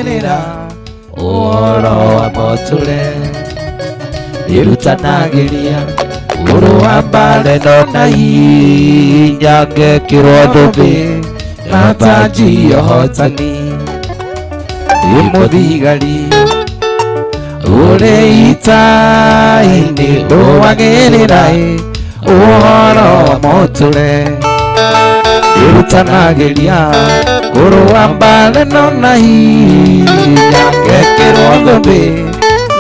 Ndũagĩrĩra ũhoro wa motũre Ĩrutanagĩria kũrũa mbara ĩno na hinya ngekĩrwo thũmbĩ na tanji ya ũhotani Ndĩ mũthigari ũrĩ ita-inĩ ndũagĩrĩra ũhoro wa motũre Ĩrutanagĩria kũrũa mbara ĩno na hinya ngekĩrwo thũmbĩ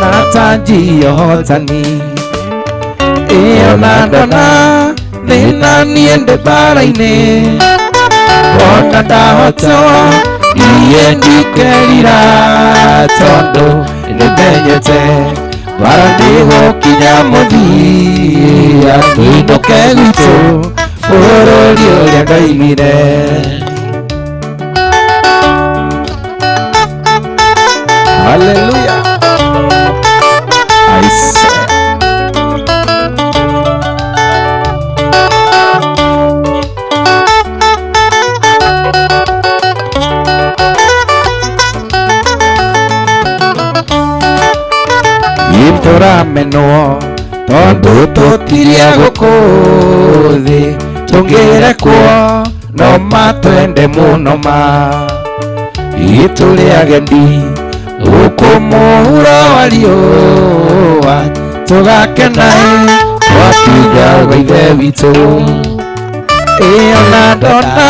na tanji ya ũhotani Ĩyo na ndona thĩna niĩ ndĩ mbara-inĩ Ona ndahotwo niĩ ndikerira tondũ nĩmenyete mbara ndĩgũkinya mũthia tũinũke gwitũ bũrũri ũrĩa ndoimire. Hallelujah. I say. Itũramenwo tondũ tũtiria gũkũ thĩ tũngĩrekwo no matwende mũno ma itũrĩ agendi gũkũ mũhuro wa riũa tũgakena twakinya gwa ithe witũ. Ĩyo na ndona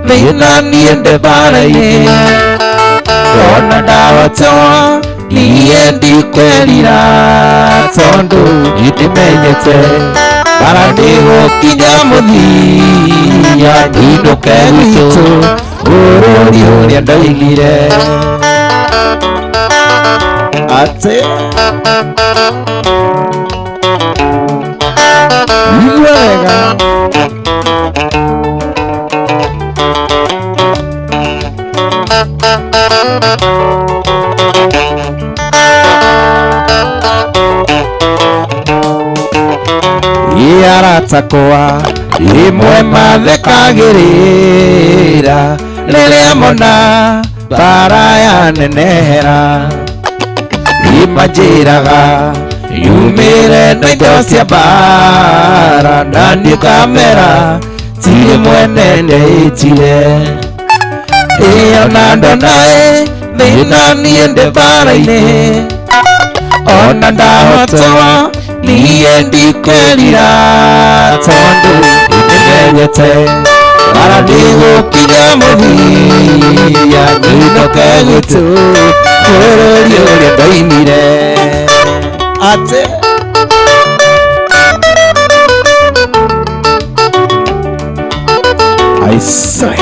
thĩna niĩ ndĩ mbara-inĩ ndona ndahotwo niĩ ndikwĩrira tondũ nĩndĩmenyete mbara ndĩgũkinya mũthia nyinũke gwitũ bũrũri ũrĩa ndoimire. Atĩ igua wega. Aratakwa imwe mathekagĩrĩra rĩrĩa mona mbara yanenehera imanjĩraga yumĩre na indo cia mbara na niĩ ngamera tirĩ mwene ndeĩtire. Ĩyo na ndona thĩna niĩ ndĩ mbara-inĩ ona ndahotwo niĩ ndikwĩrira tondũ nĩmenyete mbara ndĩgũkinya mũthia nyinũke gwitũ bũrũri ũrĩa ndoimire. Atĩ I swear.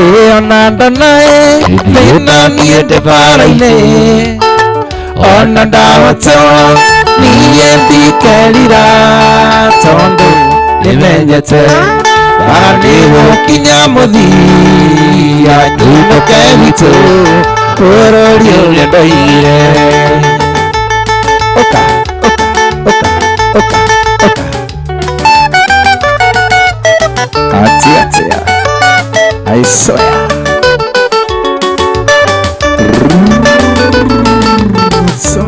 Ĩyo na ndona thĩna niĩ ndĩ mbara-inĩ ona ndahotwo niĩ ndikerira tondũ nĩmenyete mbara ndĩgũkinya mũthia nyinũke gwitũ bũrũri ũrĩa ndoimire. Ũka ũka ũka ũka ũka atia atia I swear. So.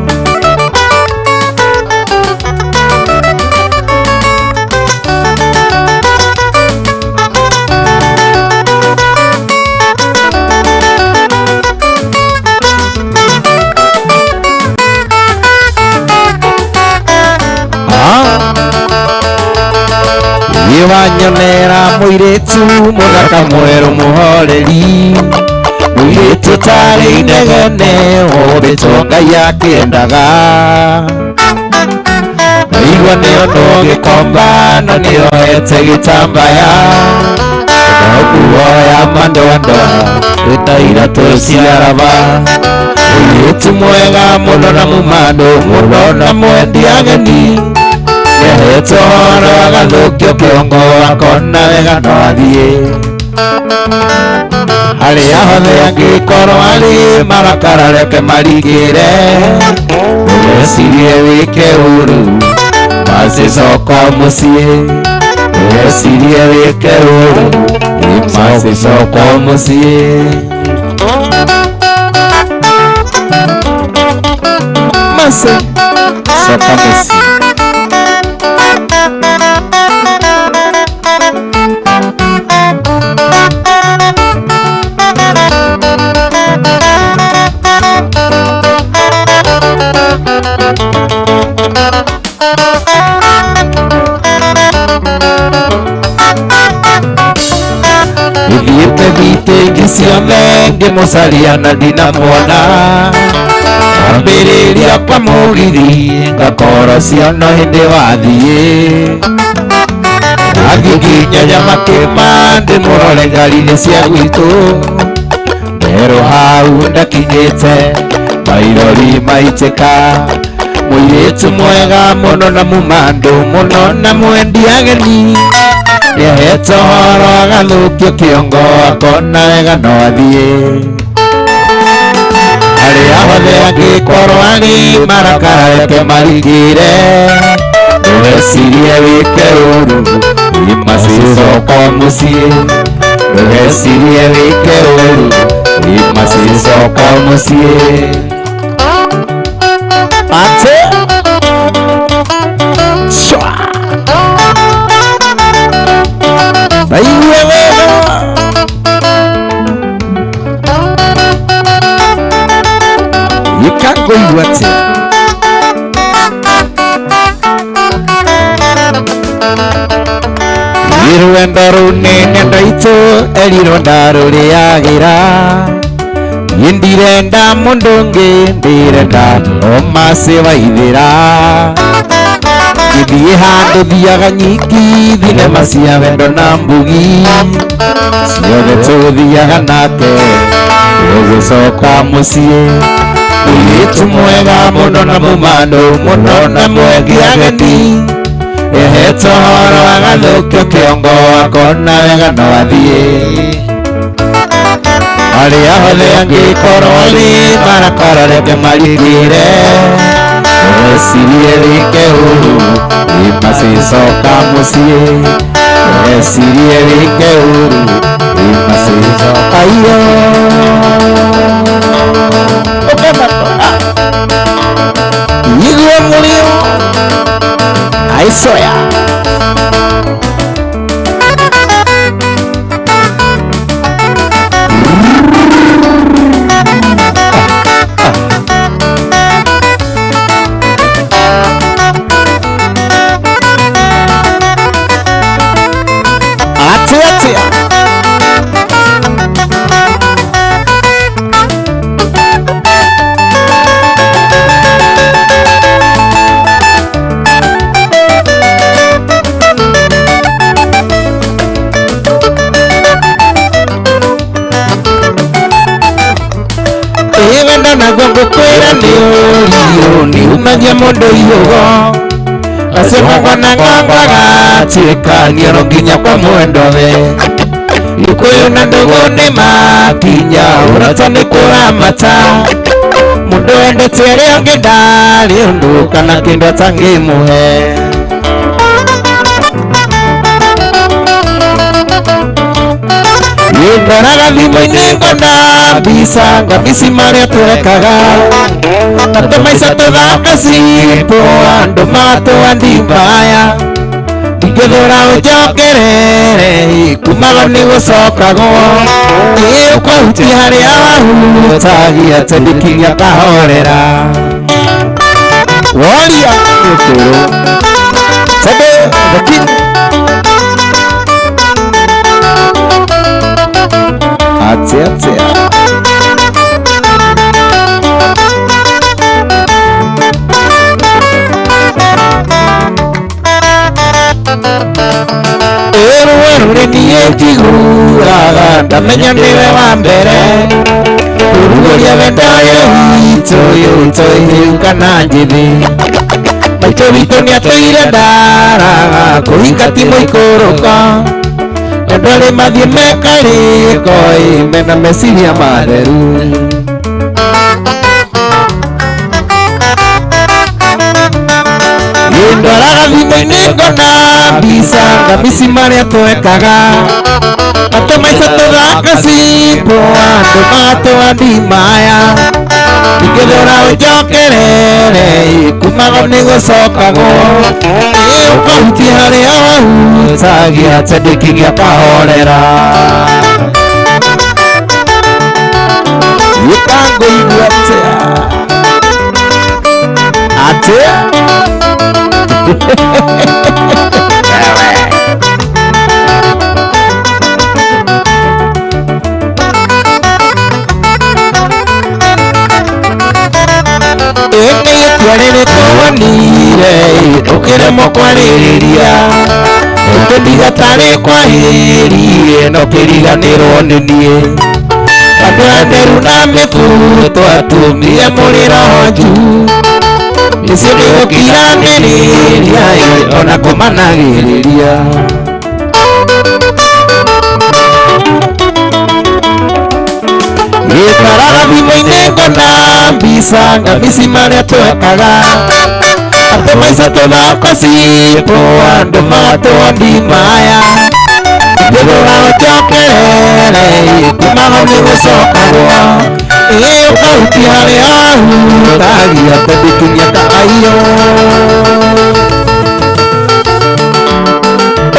Wanyonera mũirĩtu mũthaka mwerũ mũhoreri mũirĩtu ũtarĩ inegene ũmbĩtwo Ngai akĩendaga ndaigua nĩonwo gĩkomba na nĩohete gĩtambaya no nguo ya mandoandoa ĩna iratũ cia raba mũirĩtu mwega mũno na mumandũ mũno na mwendi ageni nĩahetwo ũhoro agathũkio kĩongo akona wega no athiĩ harĩa hothe angĩkorwo arĩ marakara reke marigĩre ndũgecirie wĩke ũru Macicoka mũciĩ Wecirie wĩke ũru Macicoka mũciĩ Mase Coka mũciĩ Ithiĩte thitĩngi ciothe ngĩmũcaria na ndinamwona Ambĩrĩria kwa mũgithi ngakora ciono hĩndĩ wathiĩ Athiĩ nginya Nyamakĩma ndĩmũrore ngari-inĩ cia gwitũ Nderwo hau ndakinyĩte mairori maitĩka Mũirĩtu mwega mũno na mumandũ mũno na mwendi ageni Nĩahetwo ũhoro agathũkio kĩongo akona wega no athiĩ Harĩa hothe angĩkorwo arĩ marakara reke marigĩre Ndũgecirie wĩke ũru Macicoka mũciĩ Ndũgecirie wĩke ũru Macicoka mũciĩ Ate Shwa Naigue wega Ikangũigua atĩa Rwendo rũnene ndaitũ erirwo ndarũrĩagĩra Niĩ ndirenda mũndũ ũngĩ ndĩrenda o Mercy Waithĩra Ngĩthiĩ handũ thiaga nyiki thinema cia wendo na mbugi Ciothe tũthiaga nake ũgĩcoka mũciĩ Mũirĩtu mwega mũno na mumandũ mũno na mwengi ageni Ehetwo ũhoro agathũkio kĩongo akona wega no athiĩ Harĩa hothe angĩkorwo arĩ marakara reke marigĩre Wecirie wĩke ũru Macicoka mũciĩ Wecirie wĩke ũru Macicoka iyo Igue mũrĩo Aicoya Atia atia Wendo naguo ngũkwĩra nĩ ũriũ nĩumagia mũndũ iũgo Gacemagwo na ng'ongo agatuĩka nioro nginya kwa mwendwa-we Gĩkũyũ na ndũgũ nĩ makinya ũrata nĩ kũramata Mũndũ wendete ũrĩa ũngĩ ndarĩ ũndũ kana kĩndũ atangĩmũhe Ndoraga thimũ-inĩ ngona mbica ngamici marĩa twekaga Na tũmaica tũthaka citũ andũ magatũa ndimbaya Ndingĩthũra ũnjokerere kumaga nĩ gũcokagwo Ĩ ũkahutia harĩa wahutagia atĩ ndĩkinya kahorera Woria nĩũkwĩrwo Tondũ the king Atia atia Ĩrũĩ niĩ njiguaga ndamenya nĩwe wa mbere Kũrugũria wendo ũyũ witũ ũyũ ĩhĩu kana njĩthĩ Maitũ witũ nĩatũire ndaraga kũhinga ti mũikũrũko Andũ arĩ mathiĩ mekarĩko mena meciria matheru Ndoraga Ikaraga thimũ-inĩ ngona mbica ngamisi marĩa twekaga atĩ maica tũthaka cimbo andũ magatũandimaya ingĩthũra ũnjokerere kumaga nĩ gũcokagwo ĩ ũkahutia harĩa wahutagia tendĩki gĩakahorera gĩkangũigua atĩa atĩa ĩnĩ ũkĩremwo kwarĩrĩria ũkĩndiga tarĩ kwahĩrie no kĩriganĩrwo nĩ niĩ andũ atheru na mĩbuto atumia mũrĩ roho njuu icio nĩ gũkiranĩrĩria ona kũmanagĩrĩria Ikaraga thimũ-inĩ ngona mbica ngamisi marĩa twekaga atĩ maica tũthaka cimbo andũ magatũandimaya ngĩthũra ũnjokerere kumaga nĩ gũcokagwo ĩ ũkahutia harĩa wahutagia tendĩkinya ka aiyo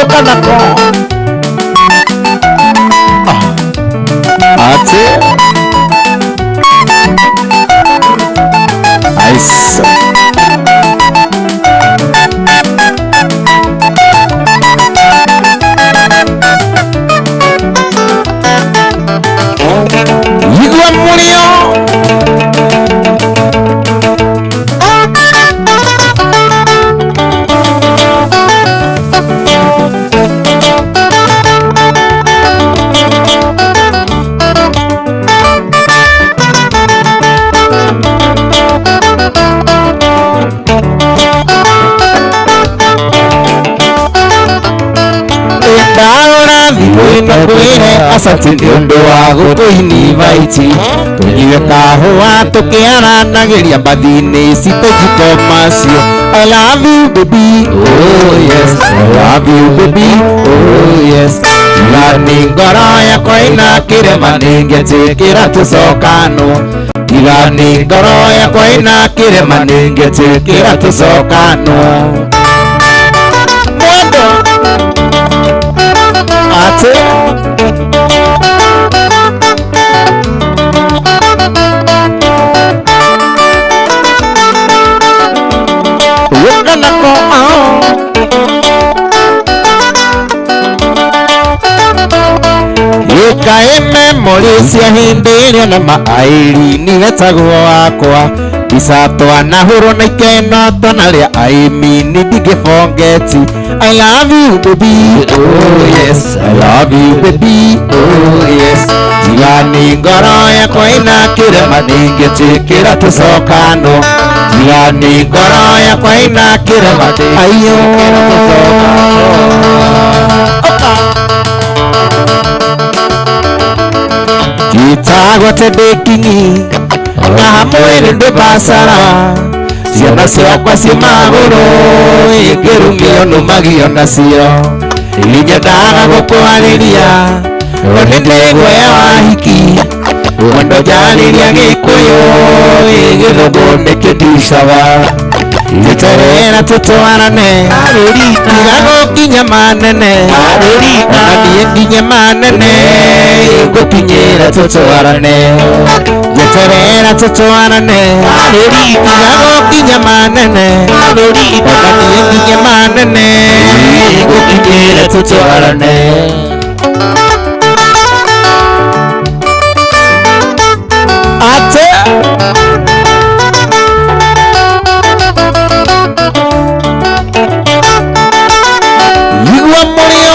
ũkanako atĩ Nice. Igua mũrĩo ndahũra thimũ ĩno ngwĩre asante nĩ ũndũ wa gũtũinivaiti tũnyue kahũa tũkĩaranagĩria mbathi-inĩ citũ jiko macio I love you baby oh yes I love you baby oh yes tiga nĩ ngoro yakwa ĩna kĩrema nĩngetĩkĩra tũcokano tiga nĩ ngoro yakwa ĩna kĩrema nĩngetĩkĩra tũcokano mwendo ate Wukanako Ikae memory cia hĩndĩ ĩrĩa na maairi wetagwo wakwa mbica twanahũrwo na ikeno twanarĩa aimini ndingĩbongeti I love you baby oh yes I love you baby oh yes tiga nĩ ngoro yakwa ĩna kĩrema nĩngĩtĩkĩra tũcokano tiga nĩ ngoro yakwa ĩna kĩrema aiyo Gitagwo tendĩkinyi na hamwĩrĩ ndĩ bacara ciana ciakwa ciĩ magũrũ ingĩrumio nũmagio nacio inyendaga gũkwarĩria no nĩ ndĩguoya wa hiki mwendo njarĩria gĩkũyũ gĩthũngũ nĩkĩndicaga njeterera tũtwarane tiga gũkinya manene ona niĩ nginye manene ngũkinyĩra tũtwarane njeterera tũtwarane tiga gũkinya manene ona niĩ nginye manene ngũkinyĩra tũtwarane ate Igua mũrĩo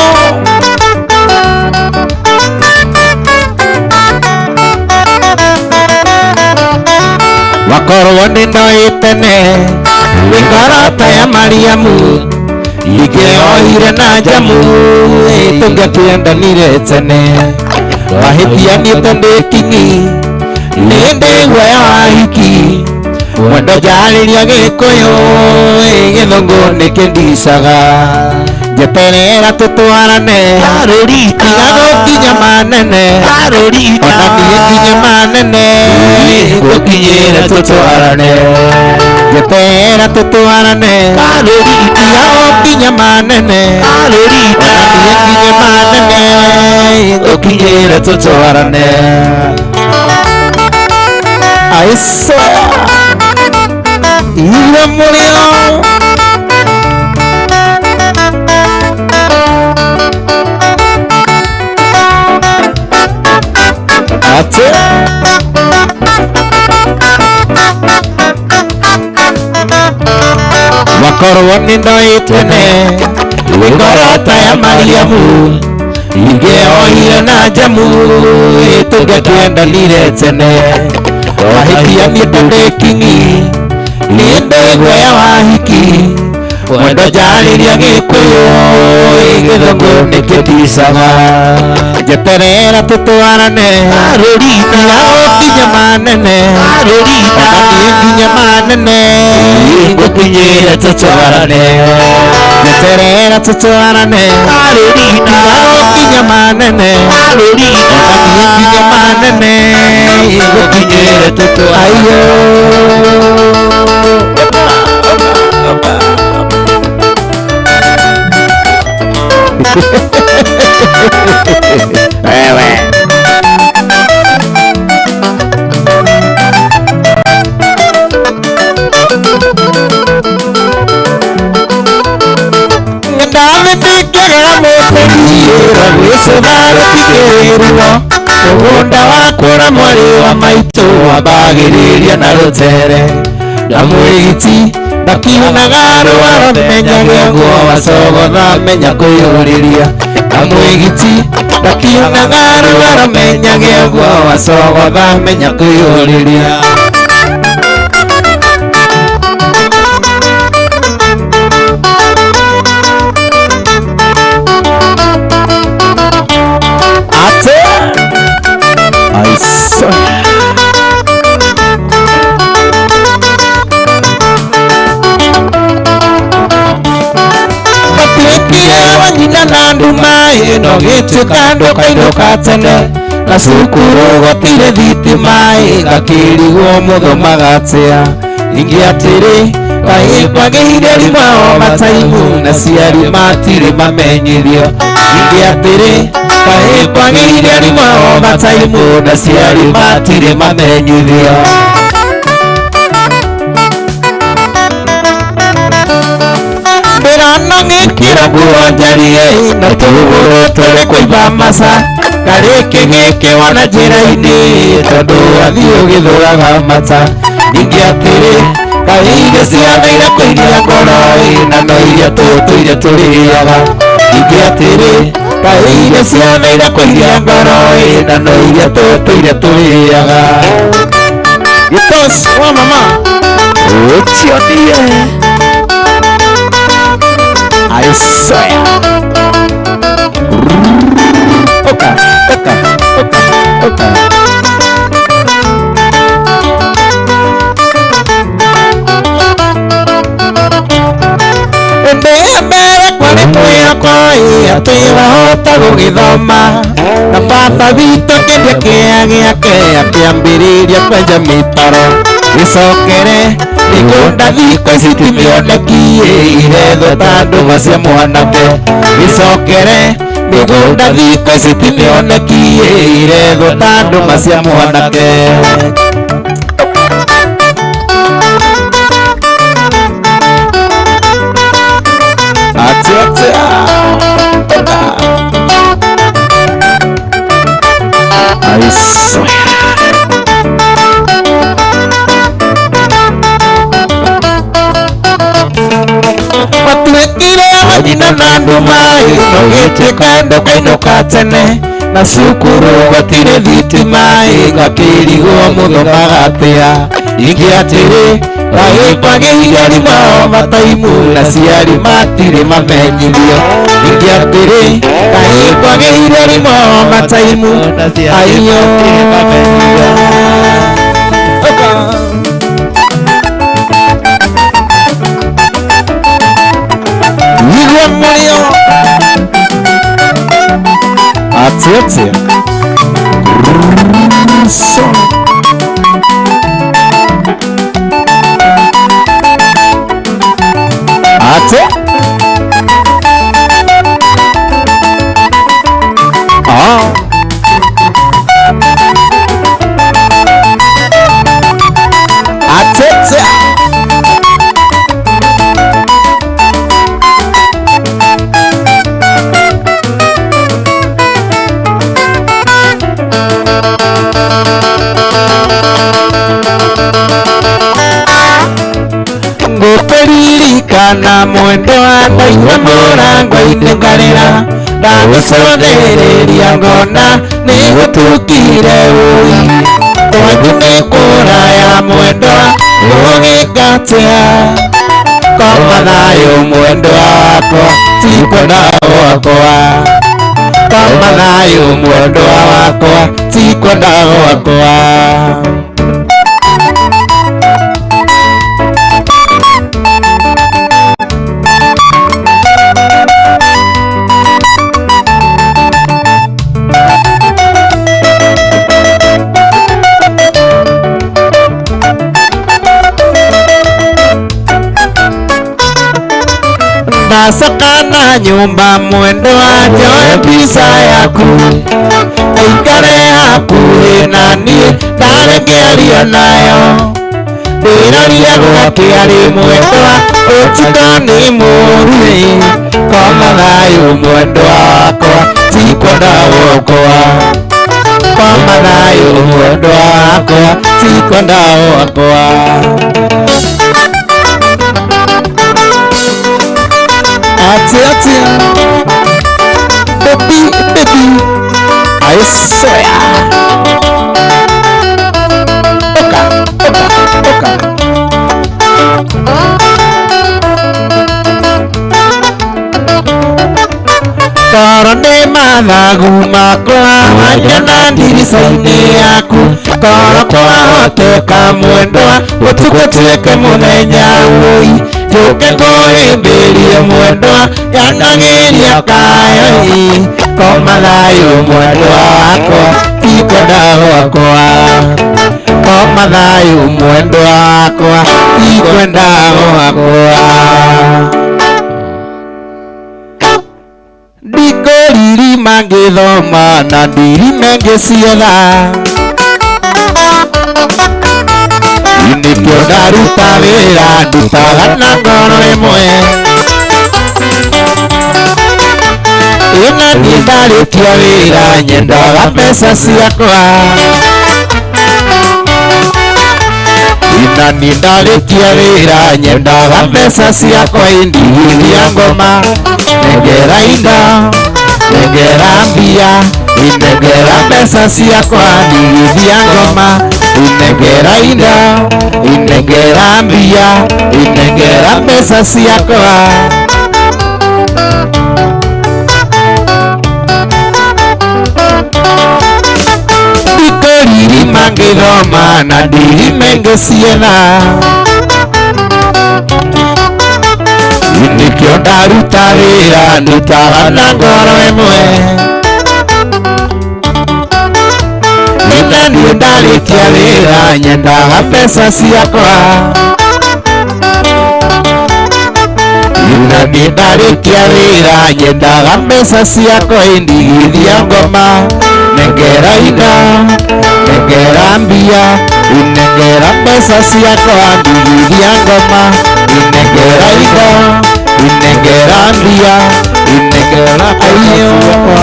wakorwo nĩ ndoĩ tene nĩ ngoro ta ya Mariamu ingĩohire na njamu tũngĩakĩendanire tene mahĩtia niĩ tondũ kinyi nĩ ndĩ guoya wa hiki Mwendo njarĩria gĩkũyũ gĩthũngũ nĩkĩndicaga. Njeterera tũtwarane tiga gũkinya manene, ona niĩ nginye manene ngũkinyĩre tũtwarane. Njeterera tũtwarane tiga gũkinya manene, ona niĩ nginye manene ngũkinyĩre tũtwarane. I swear Ira mũrĩo Ate Wakorwo nĩ ndoĩ tene Wĩngorota ya Mariamu Ingĩoire na njamu Tũngĩakĩendanire tene. Wahĩtia niĩ ta ndĩ king'i niĩ ndĩ guoya wa hiki. Mwendo njarĩria gĩkũyũ gĩthũngũ nĩkĩndicaga. Njeterera tũtwarane tiga gũkinya manene, ona niĩ nginye manene ngũkinyĩre tũtwarane. Njeterera tũtwarane tiga gũkinya manene, ona niĩ nginye manene ngũkinyĩre tũtwarane. Aiyo Wewe Ndathĩkĩrĩra mũtegi gwĩcũtha rũtikĩrwo mũgũnda wakũra mwarĩ wa maitũ wambagĩrĩria na rũtere na mwĩgiti ndakiunaga rwaro menyage ũguo wacogotha menya kwĩyũrĩria na mwĩgiti ndakiunaga rwaro menyage ũguo wacogotha menya kwĩyũrĩria. Ate I swear Matuĩkire wa nyina na nduma ĩno gĩtuĩka ndũkainũka tene na cukuru gũtirĩ thitima ĩgakĩrigwo mũthomaga atĩa. Ningĩ atĩrĩ kaĩ kwagĩire rimwe o mataimu na ciari matirĩ mamenyithio. Ningĩ atĩrĩ kaĩ kwagĩire rimwe o mataimu na ciari matirĩ mamenyithio. Ndĩrona ngĩkĩra nguo njarie na tũgũrũ tũrĩ kũimba maca karĩkĩ gĩkĩ wona njĩra-inĩ tondũ wathiĩ ũgĩthũraga mata. Ningĩ atĩrĩ kaĩ irio ciathaire kũiria ngoro na no iria tũtũire tũrĩaga. Ningĩ atĩrĩ kaĩ irio ciathaire kũiria ngoro na no iria tũtũire tũrĩaga. Gitos wa mama ũtionie I swear. Oka, oka, oka, oka. Mbere kwarĩ mwĩhoko atĩ wahota gũgĩthoma na baba witũ akĩendia kĩea gĩake akĩambĩrĩria kwenja mĩtaro gĩcokere mĩgũnda thikũ ici ti mĩoneki irethwo ta ndũma cia mwanake. Gĩcokere mĩgũnda thikũ ici ti mĩoneki irethwo ta ndũma cia mwanake. Ate I swear. Matuĩkire wa nyina na nduma ĩno gĩtuĩka ndũkainũka tene na cukuru gũtirĩ thitima ĩgakĩrigwo mũthomaga atĩa. Ningĩ atĩrĩ kaĩ kwagĩire rimwe o mataimu na ciari matirĩ mamenyithio. Ningĩ atĩrĩ kaĩ kwagĩire rimwe o mataimu aiyo. Oka. Mũrĩo atĩ atĩa so atĩ ah atĩ ngũkũririkana mwendo wa ndaigua mũrango-inĩ ngarĩra ndagũcũthĩrĩria ngona nĩgũtukire ũi kwanyu nĩ kũraya mwendwa ũgĩka atĩa koma thayũ mwendwa wakwa ti kwenda gwakwa koma thayũ mwendwa wakwa ti kwenda gwakwa. Ndacoka na nyũmba mwendwa njoe mbica yaku aikare hakuhĩ na niĩ ndarĩ ngĩaria nayo ndĩroria gwakĩa rĩ mwendwa ũtukũ nĩ mũũru koma thayũ mwendwa wakwa ti kwenda gwakwa koma thayũ mwendwa wakwa ti kwenda gwakwa. Atĩ atĩ baby baby I swear oka oka oka toro nĩ mathagu makwa wanyona ndirica-inĩ yaku korwo kwahoteka mwendwa ũtukũ tuĩke mũthenya ũi njũke ngũhĩmbĩrie mwendwa yanagĩria kayo koma thayũ mwendwa wakwa ti kwenda gwakwa koma thayũ mwendwa wakwa ti kwenda gwakwa. Ndikũririma ngĩthoma na ndirime ngĩcietha nĩkĩo ndaruta wĩra ndutaga na ngoro ĩmwe ĩna niĩ ndarĩkia wĩra nyendaga mbeca ciakwa ĩna niĩ ndarĩkia wĩra nyendaga mbeca ciakwa indigithia ngoma nengera indo nengera mbia inengera mbeca ciakwa ndigithia ngoma inengera indo inengera mbia inengera mbeca ciakwa. Ndikũririma ngĩthoma na ndirime ngĩcietha nĩkĩo ndaruta wĩra ndutaga na ngoro ĩmwe ĩna niĩ ndarĩkia wĩra nyendaga mbeca ciakwa ĩna niĩ ndarĩkia wĩra nyendaga mbeca ciakwa indigithia ngoma nengera indo nengera mbia inengera mbeca ciakwa ndigithia ngoma inengera indo inengera mbia inengera mbeca ciakwa.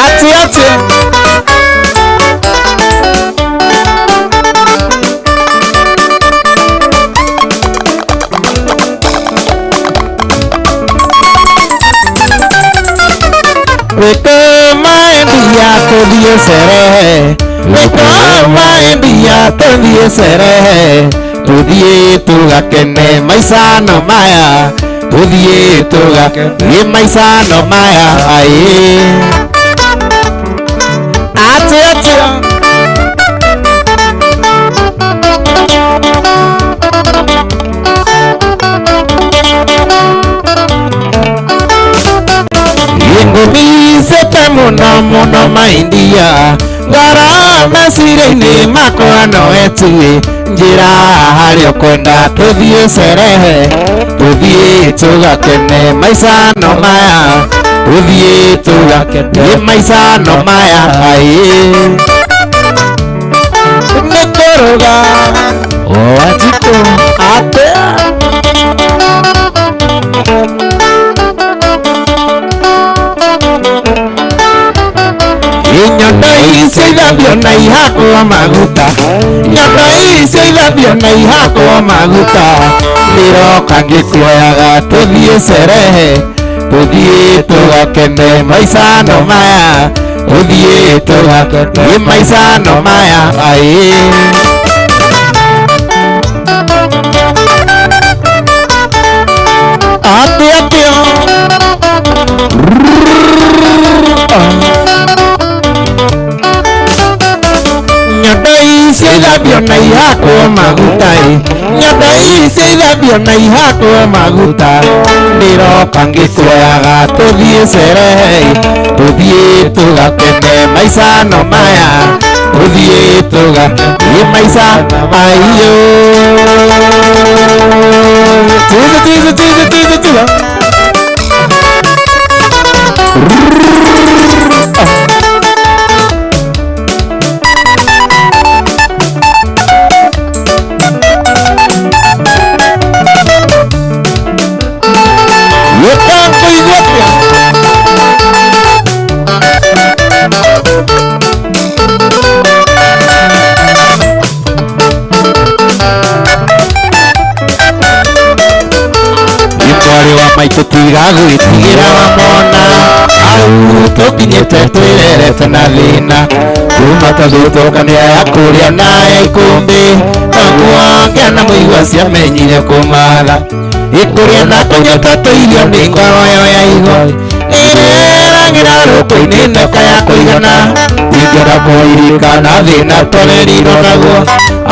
Atĩ atĩ atĩ Wĩkũmaendia tũthiĩ cerehe wĩkũmaendia tũthiĩ cerehe Tuthiĩ tũgakene maica no maya tuthiĩ tũgakene maica no maya aĩ atĩ atĩa Ingũmicĩte mũno mũno maindia ngoro meciria-inĩ makwa no etue njĩra harĩa ũkwenda tũthiĩ cerehe tũthiĩ tũgakene maica no maya tũthiĩ tũgakene maica no maya aĩ nĩ kũrũga Wanjikũ atĩa Nyondo icio ithambio na ihakwo maguta nyondo icio ithambio na ihakwo maguta ndĩroka ngĩkuoyaga tũthiĩ cerehe tũthiĩ tũgakene maica no maya tũthiĩ tũgakene maica no maya aĩ atĩ atĩa Nyondo icio ithambio na ihakwo maguta ĩ nyondo icio ithambio na ihakwo maguta ndĩroka ngĩkuoyaga tũthiĩ cerehe tũthiĩ tũgakene maica no maya tũthiĩ tũgakene maica maiyo tiza tiza tiza tiza tiza Maitũ tiga gwĩtigĩra wamona hau tũkinyĩte twĩrerete na thĩna kuma tũthutũkania ya kũrĩa na ya ikũmbĩ noguo ngĩana mũigua ciamenyire kũmatha ĩkũrĩa na kũnyota tũirio nĩ ngoro yo ya igo ĩreragĩra rũkũ-inĩ ndoka ya kũigana ingĩona kũririkana thĩna tũrerirwo naguo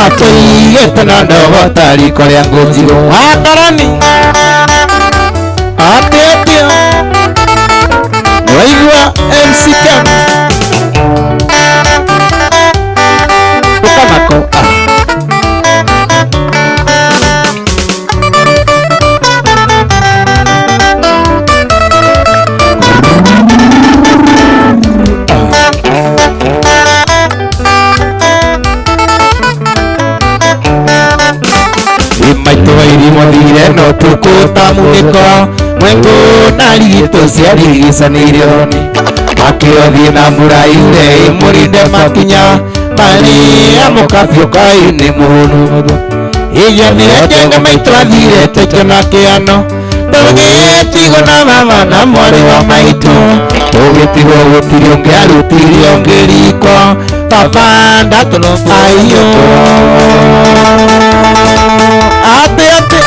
atũigĩte na ndogo ta riko rĩa ngũnjirũ wakarani atĩ atĩa nĩwaigua MC Ken ũkanako maitũ irimũ thire no tukũ ta munĩko mwengu na rigito ciarigicanĩirio akĩothiĩ na mbura yure ĩmũrinde makinya marĩa mũkabiũ-kainĩ mũhũnu ĩgĩathire njenga maitũ athire tekio na kĩano tũgĩtigwo na mama na mwarĩ wa maitũ tũgĩtigwo gũtirĩ ũngĩ arutire ũngĩ riko baba ndatũrũmba aiyo atĩ atĩ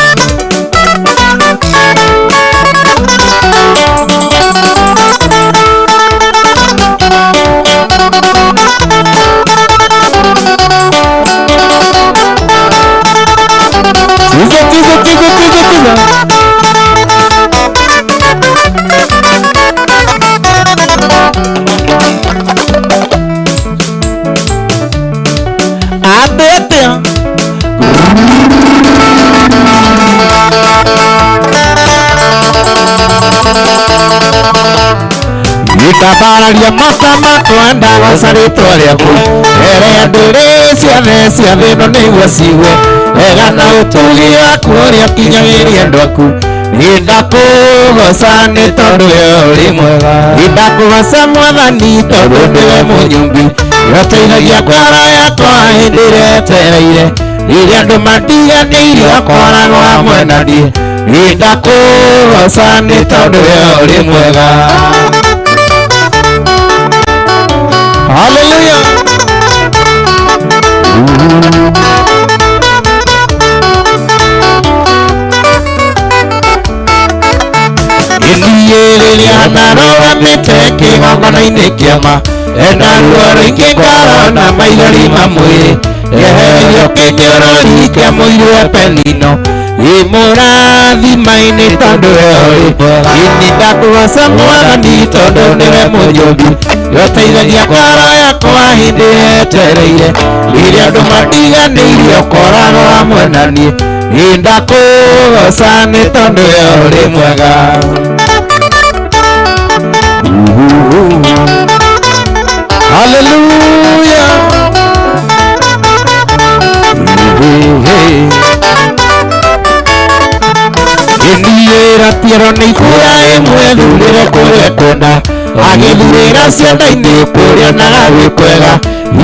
Tiza tiza tiza tiza tiza Atĩ atĩa Ndabararia mata makwa ndagoca rĩtwa rĩaku ere andũ ciothe cia thĩ ĩno nĩguo cigue wega na ũtugi waku ũrĩa ũkinyagĩria andũ aku nĩndakũgoca nĩ tondũ we ũrĩ mwega nĩndakũgoca mwathani tondũ nĩwe mũnyũmbi nĩũteithagia ngoro yakwa hĩndĩ ĩrĩa etereire rĩrĩa andũ matiganĩirie ũkoragwo hamwe na niĩ nĩndakũgoca nĩ tondũ we ũrĩ mwega. Hallelujah. Rĩrĩa narũgamĩte kĩgongona-inĩ kĩama ena ruo rũingĩ ngoro na maithori mamwĩrĩ eherio kĩnyorori kĩa mũirũ Penino imũrathima-inĩ tondũ we ũrĩ ini ndakũgoca Mwathani tondũ nĩwe mũnjũmbi yoteithagia ngoro yakwa hĩndĩ yetereire rĩrĩa andũ matiganĩirie ũkoragwo hamwe na niĩ ndakũgoca nĩ tondũ we ũrĩ mwega. Hallelujah. Ĩniĩra tiero nĩ ibura ĩmwe thurĩre kũrĩa kwenda agĩthurĩra cianda-inĩ kũrĩa onaga gwĩ kwega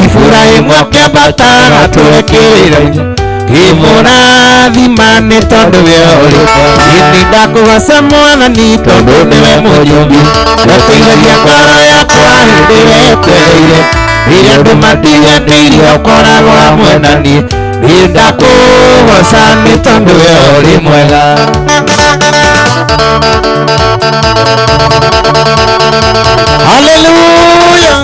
ibura ĩmwe ũkĩambata gatũre kĩrĩra-inĩ kĩmũrathima nĩ tondũ we ũrĩ ini ndakũgoca Mwathani tondũ nĩwe mũnjũmbi ũteithagia ngoro yakwa hĩndĩ yetereire rĩrĩa andũ matiganĩirie ũkoragwo hamwe na niĩ ndakũgoca nĩ tondũ we ũrĩ mwega. Hallelujah.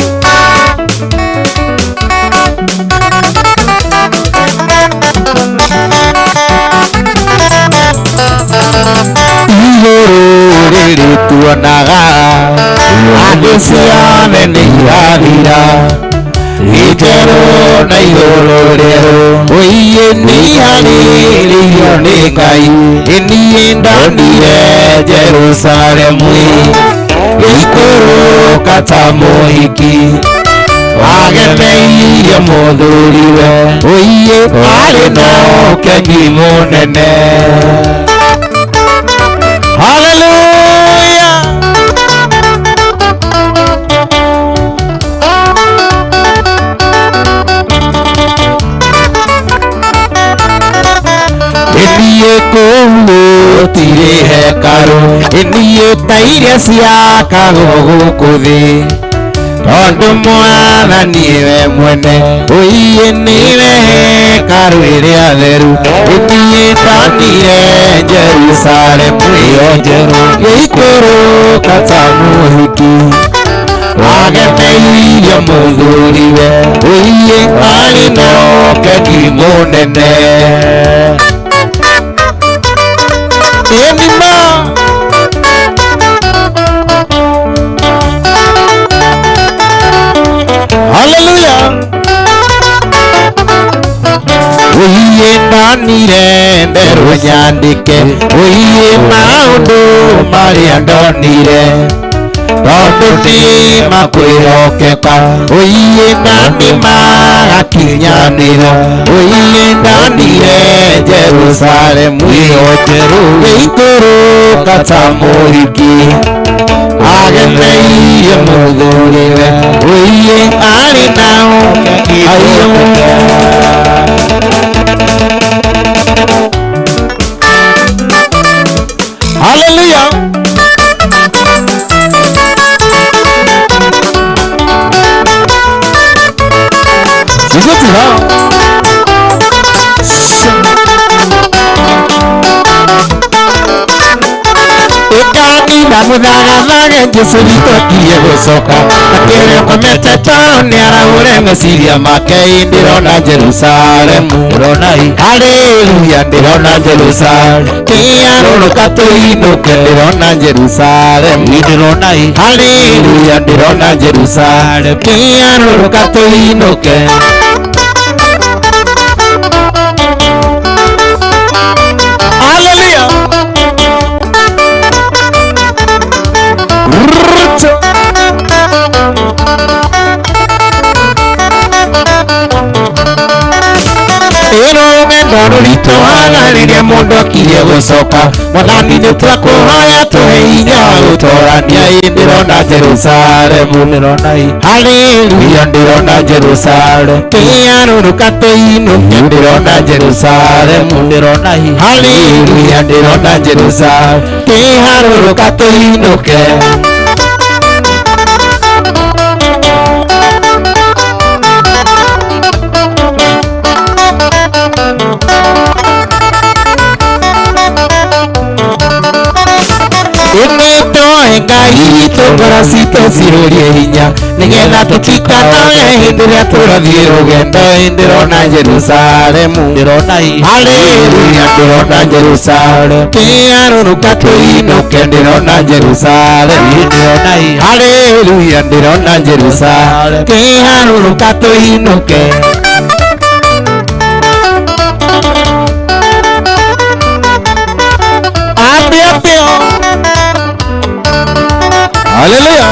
Igũrũ rĩrĩ tuonaga andũ ciothe nĩ irathira ijerũ na igũrũ rĩerũ ũiĩ nĩ iharĩrĩirio nĩ Ngai niĩ ndonire Jerusalemu gĩikũrũka ta mũhiki agemeirie mũthuriwe ũiĩ arĩ na ũkeni mũnene. Hallelujah. Niĩ kũu gũtirĩ hekarũ niĩ ta iria ciakagwo gũkũ thĩ tondũ Mwathani we mwene ũiĩ nĩwe hekarũ ĩrĩa theru niĩ ndonire Jerusalemu ĩyo njerũ gĩikũrũka ta mũhiki agemeirie mũthuriwe ũiĩ arĩ na ũkeni mũnene. Enima. Hallelujah. Ũiĩ ndonire nderwo nyandĩke ũiĩ maũndũ marĩa ndonire tondũ nĩ makwĩhokeka ũiĩ na nĩ magakinyanĩra ũiĩ ndonire Jerusalemu ĩyo njerũ gĩikũrũka ta mũhiki agemeirie mũthuriwe ũiĩ arĩ na ũkeni. Hallelujah. Ndamũthagathage Jesũ witũ akirie gũcoka akĩrĩa ũkomete toro nĩarahũre meciria make ndĩrona Jerusalemu Haleluya ndĩrona Jerusalemu kĩarũrũka tũinũke ndĩrona Jerusalemu Haleluya ndĩrona Jerusalemu kĩarũrũka tũinũke. Hallelujah. Rũgendo rũritũhaga rĩrĩa mũndũ akirie gũcoka Mwathani nĩ twakũhoya tũhe hinya wa gũtũrania ndĩrona Jerusalemu Haleluya ndĩrona Jerusalemu kĩarũrũka tũinũke ndĩrona Jerusalemu Haleluya ndĩrona Jerusalemu kĩharũrũka tũinũke. Ĩnĩtwoe Ngai witũ ngoro citũ ciũrie hinya nĩgetha tũtikanoge hĩndĩ ĩrĩa tũrathiĩ rũgendo. Ndĩrona Jerusalemu, ndĩrona haleluya, ndĩrona Jerusalemu, kĩarũrũka tũinũke, ndĩrona Jerusalemu, ndĩrona haleluya, ndĩrona Jerusalemu, kĩarũrũka tũinũke. Haleluya.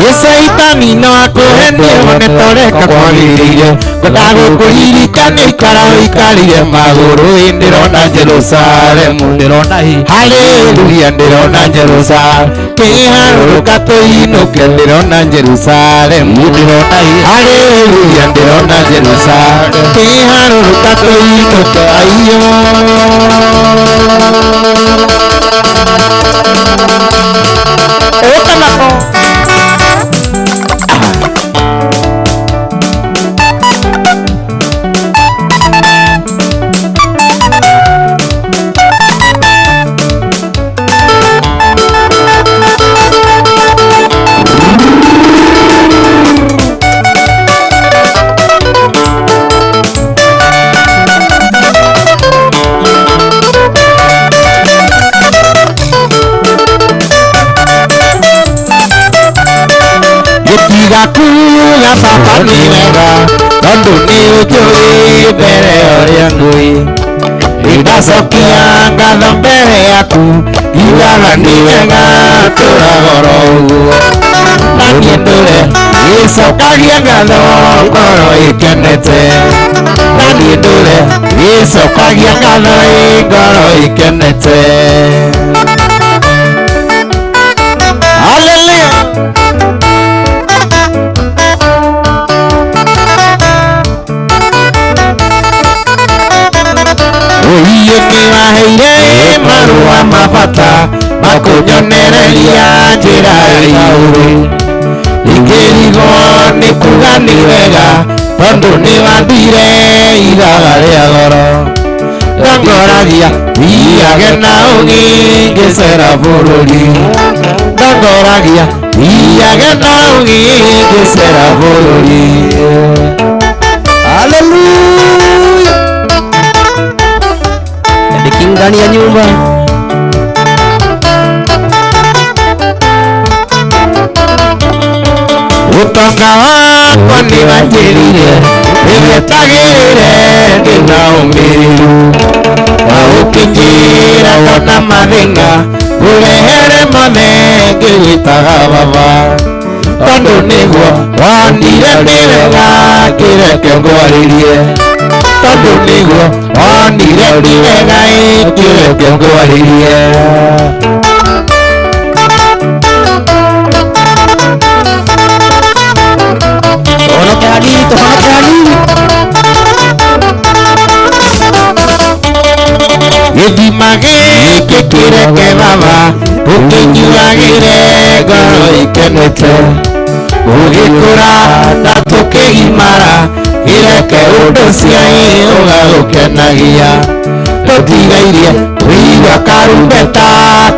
Yesaitani no akũhenie wone toreka kwagĩrĩire, ngwendaga gũkũririkania ikara ũikarĩire magũrũ. Ndĩrona Jerusalemu, ndĩrona haleluya, ndĩrona Jerusalemu, kĩharũrũka tũinũke, ndĩrona Jerusalemu, ndĩrona haleluya, ndĩrona Jerusalemu, kĩharũrũka tũinũke. Aiyo Otamako. Gĩtiga kuga baba nĩ wega tondũ nĩ ũnjũĩ mbere ũrĩa ngũĩ, ndacokia ngatho mbere yaku ngiugaga nĩ wega tũragoro ũguo, na niĩ ndũre gĩcokagia ngatho ngoro ĩkenete, na niĩ ndũre gĩcokagia ngatho ngoro ĩkenete. Hallelujah. Ũiye nĩwaheire marũa ma bata makũnyonereria njĩra ya ũrĩ, ingĩrigwo nĩ kuga nĩ wega tondũ nĩwathire ithaga rĩa goro. Ndongoragia thiage na ũgĩ ngĩcera bũrũri, ndongoragia thiage na ũgĩ ngĩcera bũrũri. Haleluya. Ndani ya nyumba ũtonga wakwa nĩwanjĩrire nĩwetagĩrĩre ndĩna ũmĩrĩru, na ũkĩnjĩra wona mathĩna ũrehere mothe ngĩgwĩtaga baba, tondũ nĩguo wonire nĩ wega kĩreke ngwarĩrie, tondũ nĩguo wonire nĩ wega kĩreke ngwarĩrie. Tuhonoke hanini, tuhonoke hanini. Gĩthima gĩkĩ kĩreke baba ũkĩnyuagĩre ngoro ĩkenete, ũgĩkũra na tũkĩgimara gĩreke ũndũ ciai ũgagũkenagia, tũtigairie kũigua karumbeta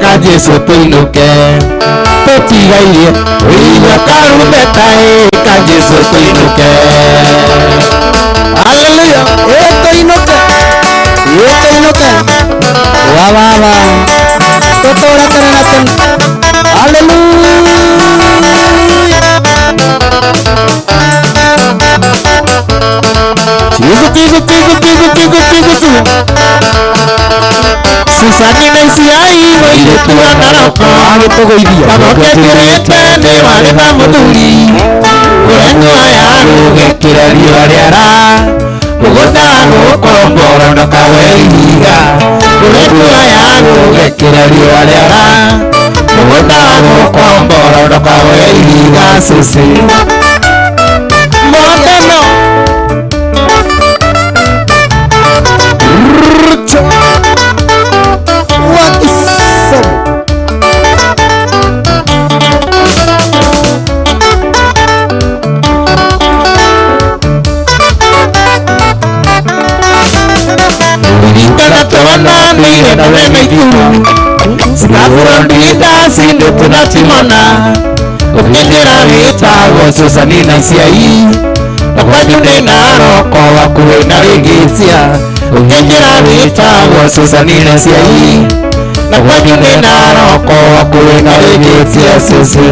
ka Jesũ tũinũke, tũtigairie kũigua karumbeta ka Jesũ tũinũke. Haleluya. Tũinũke, tũinũke wa baba tũtũre tene na tene. Haleluya. Tigo, tigo, tigo, tigo, tigo, tigo, tigo. Susani na Isiai mũirĩtu wa Naroko, magokĩrĩte nĩ warĩ na mũthuri, kũrengwo ya gũgĩkĩra riũa rĩara, mũgũnda gũkombora ndũkawe ihiga, kũrengwo ya gũgĩkĩra riũa rĩara, mũgũnda gũkombora ndũkawe ihiga. Susi Mondeno What is up? Ririkana Tũtionanĩire nawe Naikuru Cikaburondinda cindĩtwo na timona Ũkĩnjĩra wĩtagwo Susanina ciai Na kwanyu ndĩ Naroko hakuhĩ na Rĩgĩcia Ũkĩnjĩra wĩtagwo Susanina ciai Na kwanyu ndĩ Naroko hakuhĩ na Rĩgĩcia Susi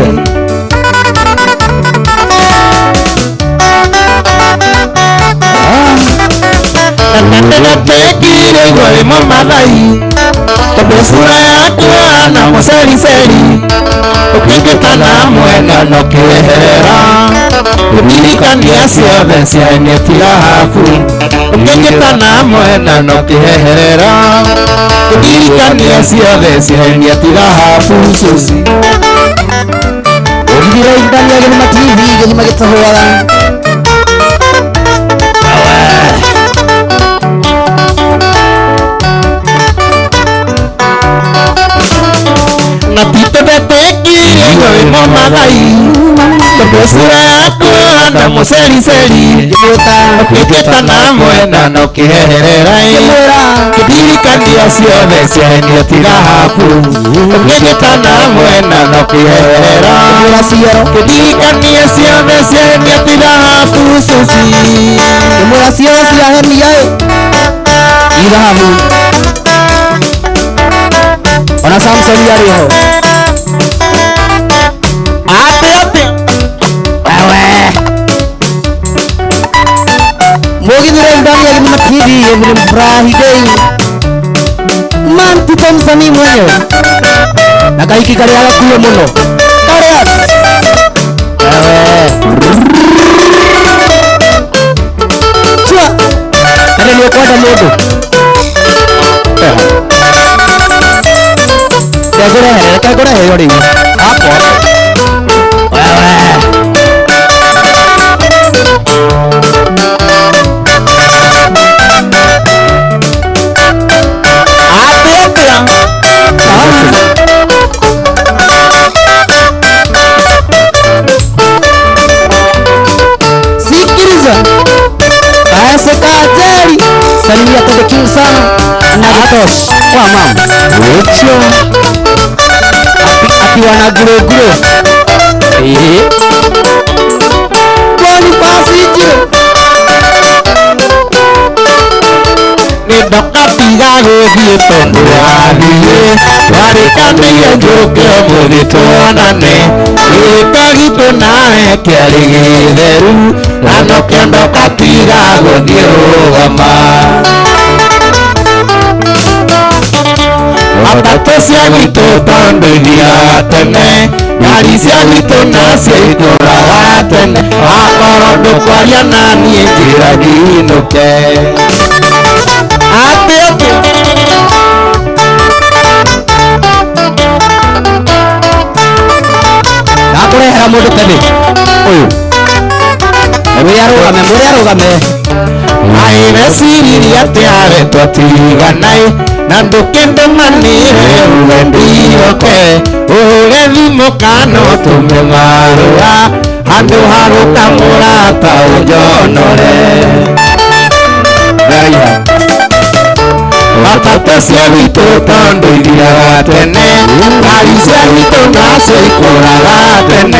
Natekire igwa Mathai Tondũ sura yaku ĩhana mũcericeri Ũkĩnjĩta na mwena na ũkĩeherera Ũndirikania ciothe ciahenetia thahabu Ũkĩnjĩta na mwena na ũkĩeherera Ũndirikania ciothe ciahenetia thahabu Susi Ũgithire ndani ya Gĩthima TV gĩthima gĩtahũaga Na titũthetekire igwa Mathai Tondũ sura yaku ĩhana mũcericeri Ũkĩnjĩta na mwena na ũkĩeherera Kĩndirikania ciothe ciahenetia thahabu Ũkĩnjĩta na mwena na ũkĩeherera Kĩndirikania ciothe ciahenetia thahabu Susi Ngĩmwĩra ciothe ciahenia ĩ ithahabu Ona Samson arĩ ho Atĩ atĩ Wewe Mũgithire ndani ya Gĩthima TV every Friday Mantito msanii mwenyewe na kahiki karĩa gakuhĩ mũno karĩa wewe Chua Tene nĩ ũkwenda mũndũ Ndegũrehere reke ngũrehere rĩu hapo wewe Atĩ atĩa Sikiliza Basi kajeri Salimia Tede King sana na Gitosh kwa mama Ucho Ati wana guro guro Boniface Njirũ Nĩ ndakatiga gũthiĩ tondũ wathiĩ Warĩkanĩire njũke ũmũthĩ tuonane Gĩko gitũ nawe kĩarĩ gĩtheru Na nĩkĩo ndakatiga gũthiĩ rũgama Matatũ cia gwitũ tondũ ithiraga tene Ngari cia gwitũ nacio itũraga tene Akorwo ndũkwaria na niĩ njĩra ndinũke Atĩ atĩ Ndakũrehera mũndũ tene ũyũ Mũrĩa arũgame mũrĩa arũgame Aĩreciririe atĩ arĩ twatiganaĩ Na ndũkĩndũmanĩre uge ndiũke Ũhũre thimũ kana ũtũme marũa Handũ ha gũka mũrata ũnjonore Matatũ cia gwitũ tondũ ithiraga tene Ngari cia gwitũ nacio ikũraga tene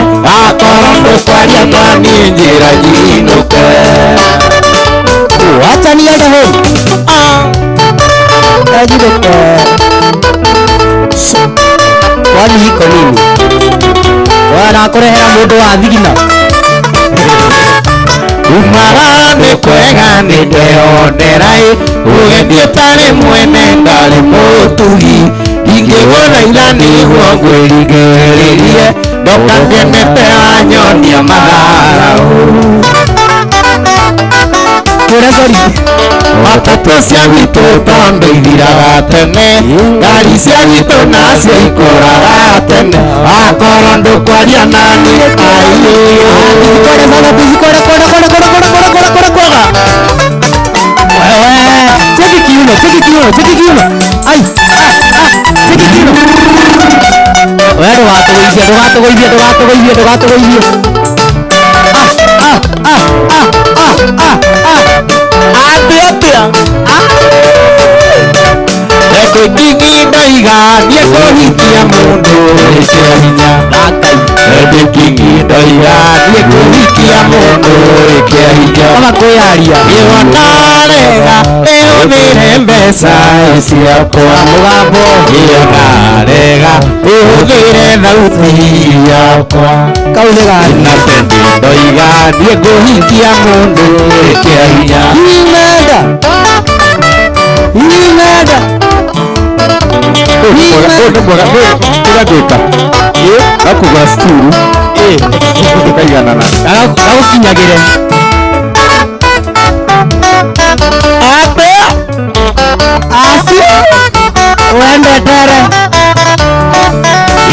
Akorwo ndũkwaria na niĩ njĩra nyinũke Wacha niende home Tajireke Kwani hiko nini Wanakũrehera mũndũ wa thigina Umara nĩ kwega nĩ ndeyonera ĩ Ũgendi ũtarĩ mwene ndarĩ mũtugi Ingĩgũthaitha nĩguo ngwĩringĩrĩrie Ndoka ngenete wanyonia matharaũ Kũrĩa sorry Matatũ cia gwitũ tondũ ithiraga tene Ngari cia gwitũ nacio ikũraga tene Akorwo ndũkwaria na niĩ aiĩ Tizikore sana tizikore kona kona kona kona kona kona kona kona Wewe cheki kiuno cheki kiuno cheki kiuno ai ah ah cheki kiuno Wewe ndũgatũgũithie ndũgatũgũithie ndũgatũgũithie ndũgatũgũithie ah ah ah ah ah ah ah Atĩ atĩa Teddy King ndoiga niĩ kũhikia mũndũ ĩkĩra hinya. Thakai. Teddy King ndoiga niĩ kũhikia mũndũ ĩkĩra hinya. Kama kwĩyaria. Ĩwonarega ĩhũthĩre mbeca ciakwa Mũgambo. Ĩwonarega ĩhũthĩre thauti yakwa. Kau nĩ gani. Na Teddy ndoiga niĩ ngũhikia mũndũ ĩkĩra hinya. Imenda. Imenda. Ũyũ nĩ mwega, kĩrĩa ngwĩka no kũgũra sturu tũkaiganana. Gagũkinyagĩre. Ate. Aci. Wendetere.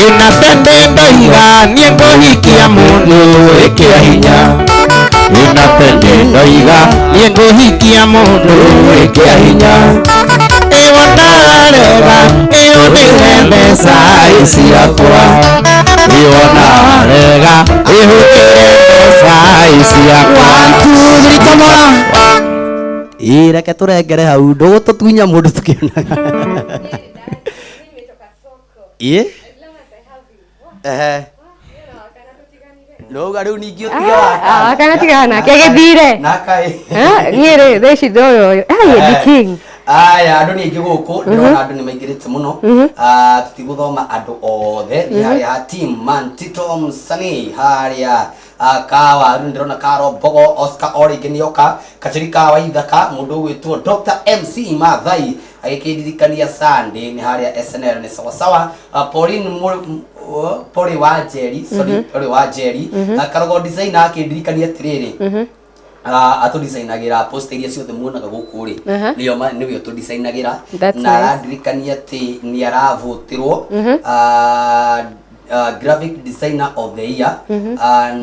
Ina Teddy ndoiga niĩ ngũhikia mũndũ ĩkĩra hinya. Ina Teddy ndoiga niĩ ngũhikia mũndũ ĩkĩra hinya. Ĩwonarega ĩhũthĩre mbeca ciakwa. Ĩwonarega ĩhũthĩre mbeca ciakwa. 1 2 3 tomora. Ĩ reke tũrengere hau ndũgũtũtunya mũndũ tũkĩonaga. Ĩ ehe Ndauga rĩu ningĩ ũtige wa Wakana tigana nake agĩthire. Nakaĩ. Niĩ rĩ thaa ici ndoyo ũyũ. Ai, Eddie King. Aya, andũ nĩ aingĩ gũkũ, ndĩrona andũ nĩ maingĩrĩte mũno. Ah, tũtigũthoma andũ othe, nĩ harĩa ha team Mantito Msanii, harĩa Kawa, rĩu ndĩrona Karo Mbogo, Oscar o rĩngĩ nĩoka, Kacheri ka Waithaka, mũndũ ũgwĩtwo Dr. MC Mathai agĩkĩndirikania Sunday nĩ harĩa SNL nĩ sawasawa. Pauline Pori wa Njeri, sorry, Pori wa Njeri, Karogo designer akĩndirikania atĩrĩrĩ, atũdesignagira poster iria ciothe muonaga gũkũ rĩ, nĩyo nĩwe ũtũdesignagira. That's Na nice. arandirikania atĩ nĩ aravũtĩrwo graphic designer of the year.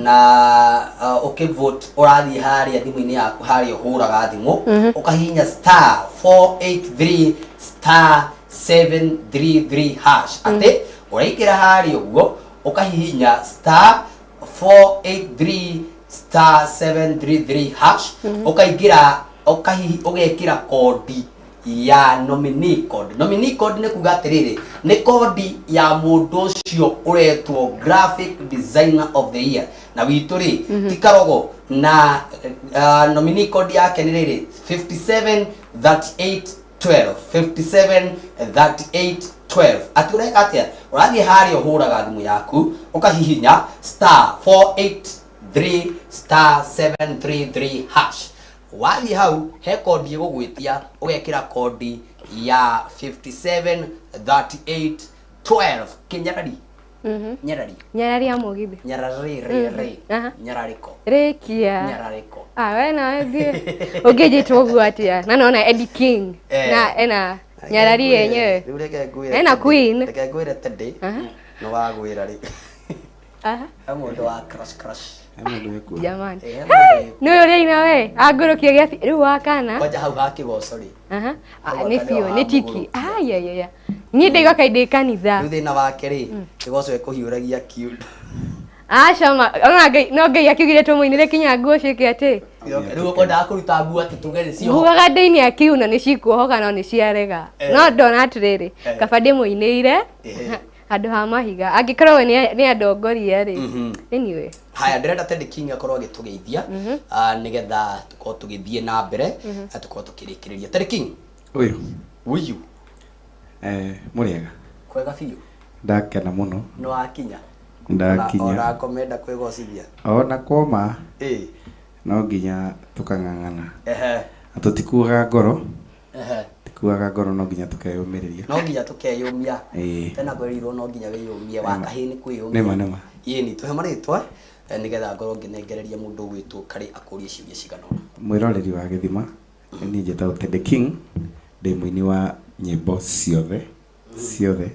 Na ũkĩvote ũrathiĩ harĩa thimũ-inĩ yaku harĩa ũhũraga thimũ ũkahihinya star 483 star 733 hash, atĩ ũraingĩra harĩa ũguo ũkahihinya star 483 star 733 hash, ũkaingĩra ũgekĩra kodi ya nominee code. Nominee code nĩ kuga atĩrĩrĩ, nĩ kodi ya mũndũ ũcio ũretwo graphic designer of the year, na witũ rĩ ti Karogo, na nominee code yake nĩ rĩrĩ 57 38 12 57 38 12. Atĩ ũreka atĩa? Ũrathiĩ harĩa ũhũraga thimũ yaku ũkahihinya star 483 star 733 hash, wathiĩ hau he kodi ĩgũgwĩtia, ũgekĩra kodi ya 57 38 12. Kĩnyarari nyarari. Nyarari ya mũgithi. Nyarari rĩ rĩ. Aha. Nyararĩko. Rĩkia. Nyararĩko. Ah, we nawe thiĩ. Ũngĩnjĩtwo ũguo atĩa? Na naona Eddie King. Eh. Na ena nyarari yenyewe. Rĩu reke ngwĩre Ena Teddy. queen. Reke ngwĩre Teddy, Aha. nĩ wagwĩra rĩ. Aha. He mũndũ wa crush crush. Jamani. Eh, he mũndũ wĩ- Nĩ ũyũ ũrĩa ina we. Angũrũkia gĩa rĩu wa kana. Kwanja hau ha kĩgoco rĩ. Aha. Ah, Hau nĩ aka nĩho biũ, nĩ tiki. hamũgũrũkia. Ayayaya. Niĩ ndaigua kaĩ ndĩ kanitha. Rĩu thĩna wake rĩ, kĩgoco ĩkũhiũragia kiundo. Aca ma, ona Ngai, no Ngai akiugire tũmũinĩre kinya nguo ciĩke atĩ. Rĩu ũkwendaga kũruta nguo atĩ tuge nĩ cioho. Ngugaga ndĩini akiuna nĩ cikuohoka no nĩ ciarega. Eh. No ndona atĩrĩrĩ, Eh. kaba ndĩmũinĩire Eh. handũ ha mahiga. Angĩkorwo we nĩ andongoria rĩ. Anyway. Haya, ndĩrenda Teddy King akorwo agĩtũgeithia, nĩgetha tũkorwo tũgĩthiĩ na mbere na tũkorwo tũkĩrĩkĩrĩria. Teddy King. Ũyũ. Ũyũ. Mũrĩega. Kwega biũ. Ndakena mũno. Nĩ wakinya. Ndakinya. Ona komenda kwĩgocithia. Ona koma. Ĩ. No nginya tũkang'ang'ana. Ehe. Na tũtikuaga ngoro. Ehe. Tikuaga ngoro, no nginya tũkeyũmĩrĩria. No nginya tũkeyũmia. Ĩĩ. Tena kwĩrirwo no nginya wĩyũmie, wa kahĩĩ nĩ kwĩyũmia. Nĩma nĩma. Ĩni tũhe marĩtwa, nĩgetha ngorwo ngĩnengereria mũndũ ũgwĩtwo Karĩ akũrie ciũria cigana ũna. Mwĩroreri wa gĩthima, niĩ njĩtagwo Teddy King, ndĩ mũini wa nyĩmbo ciothe ciothe,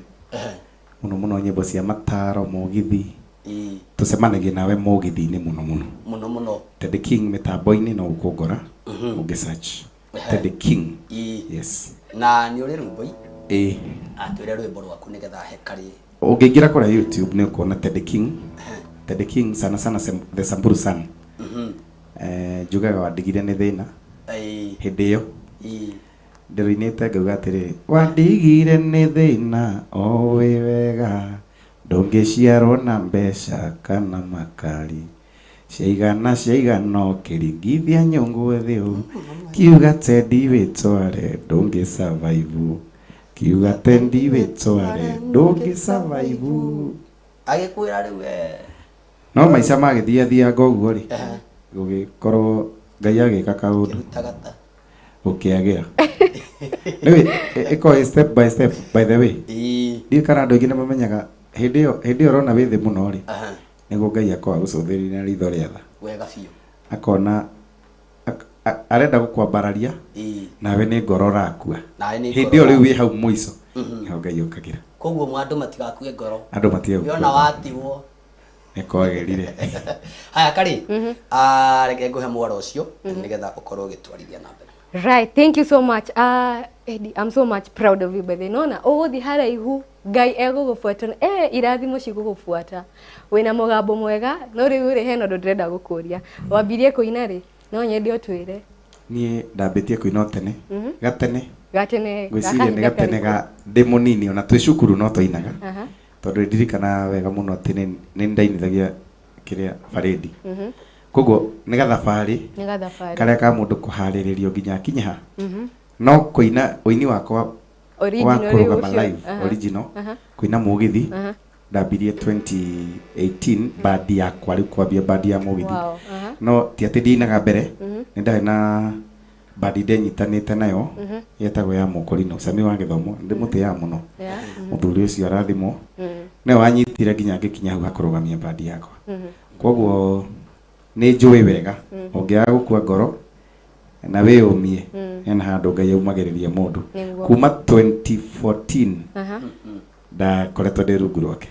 mũno mũno nyĩmbo cia mataro, mũgithi. Ĩĩ. Tũcemanagia nawe mũgithi-inĩ mũno mũno. Mũno mũno. Teddy King mĩtambo-inĩ no ũkũngora ũngĩ search Teddy King. Ĩĩ. Yes. Na nĩ ũrĩ rwĩmbo? Ĩĩ. Atwĩre rwĩmbo rwaku nĩgetha he Karĩ. Ũngĩingĩra kũrĩa YouTube nĩ ũkuona Teddy King. Teddy King sana sana the Samburu Sun. Njugaga wandigire nĩ thĩna Ĩĩ. hĩndĩ ĩyo. Ĩĩ. Ndĩrũinĩte ngauga atĩrĩ, wandigire nĩ thĩna o wĩ wega, ndũngĩciarwo na mbeca kana makari, ciaigana ciaigana ũkĩringithia nyũngũ thĩ, kiuga tendi wĩtware ndũngĩ survive, kiuga tendi wĩtware ndũngĩ survive. Agĩkwĩra rĩu we. No maica magĩthiathianga ũguo rĩ, gũgĩkorwo Ngai agĩka kaũndũ Kĩruta gata. Gũkĩagĩra. Rĩu ĩkorwo step by step, by the way. Ndiũĩ kana andũ aingĩ nĩ mamenyaga hĩndĩ ĩyo ũrona wĩ thĩ mũno rĩ, nĩguo Ngai akoragwo agũcũthĩrĩria na ritho rĩa tha. Wega biũ. Akona arenda gũkwambararia, nawe nĩ ngoro ũrakua. Nawe nĩ Hĩndĩ ngoro ĩyo rĩu ũrakua. wĩ hau mũico nĩho Ngai okagĩra. Koguo andũ matigakue ngoro. Andũ matige Wĩona gũkua. Watigwo. Nĩ kwagĩrire. Haya karĩ, reke ngũhe mwaro ũcio nĩgetha ũkorwo ũgĩtwarithia na mbere. Right, thank you so much. Eddie, I'm so much proud of you, by the way. Nona, ũgũthiĩ haraihu, Ngai egũgũbuata, irathimo cigũgũbuata. Wĩna mũgambo mwega, no rĩu rĩ hena ũndũ ndĩrenda gũkũria. Wambirie kũina rĩ? No nyende ũtwĩre. Niĩ ndambĩtie kũina o tene, gatene. Gatene. Ngwĩciria nĩ gakahinda gatene karĩkũ? Ga ndĩ mũnini, ona twĩ cukuru no twainaga, tondũ ndirikana wega mũno atĩ nĩ ndainithagia kĩrĩa barĩndi, koguo nĩ gathabarĩ Nĩ gathabarĩ. Karĩa ka mũndũ kũharĩrĩrio nginya akinye ha. No kũina ũini wakwa wa Original rĩu kũrũgama ũcio. live, original, kũina mũgithi, ndambirie 2018 bandi yakwa rĩu, kwambia bandi ya mũgithi. No ti atĩ ndinaga mbere, nĩ ndarĩ na bandi ndenyitanĩte nayo yetagwo ya Mũkorino Sami wa Gĩthomo. Ndĩmũtĩaga mũno mũthuri ũcio, arathimwo. Nĩwe wanyitire nginya ngĩkinya hau hakũrũgamia bandi yakwa. Koguo nĩ njũĩ wega ũngĩaga gũkua ngoro na wĩyũmie, hena handũ Ngai aumagĩrĩria mũndũ. Kuma 2014 ndakoretwo ndĩ rungu rwake.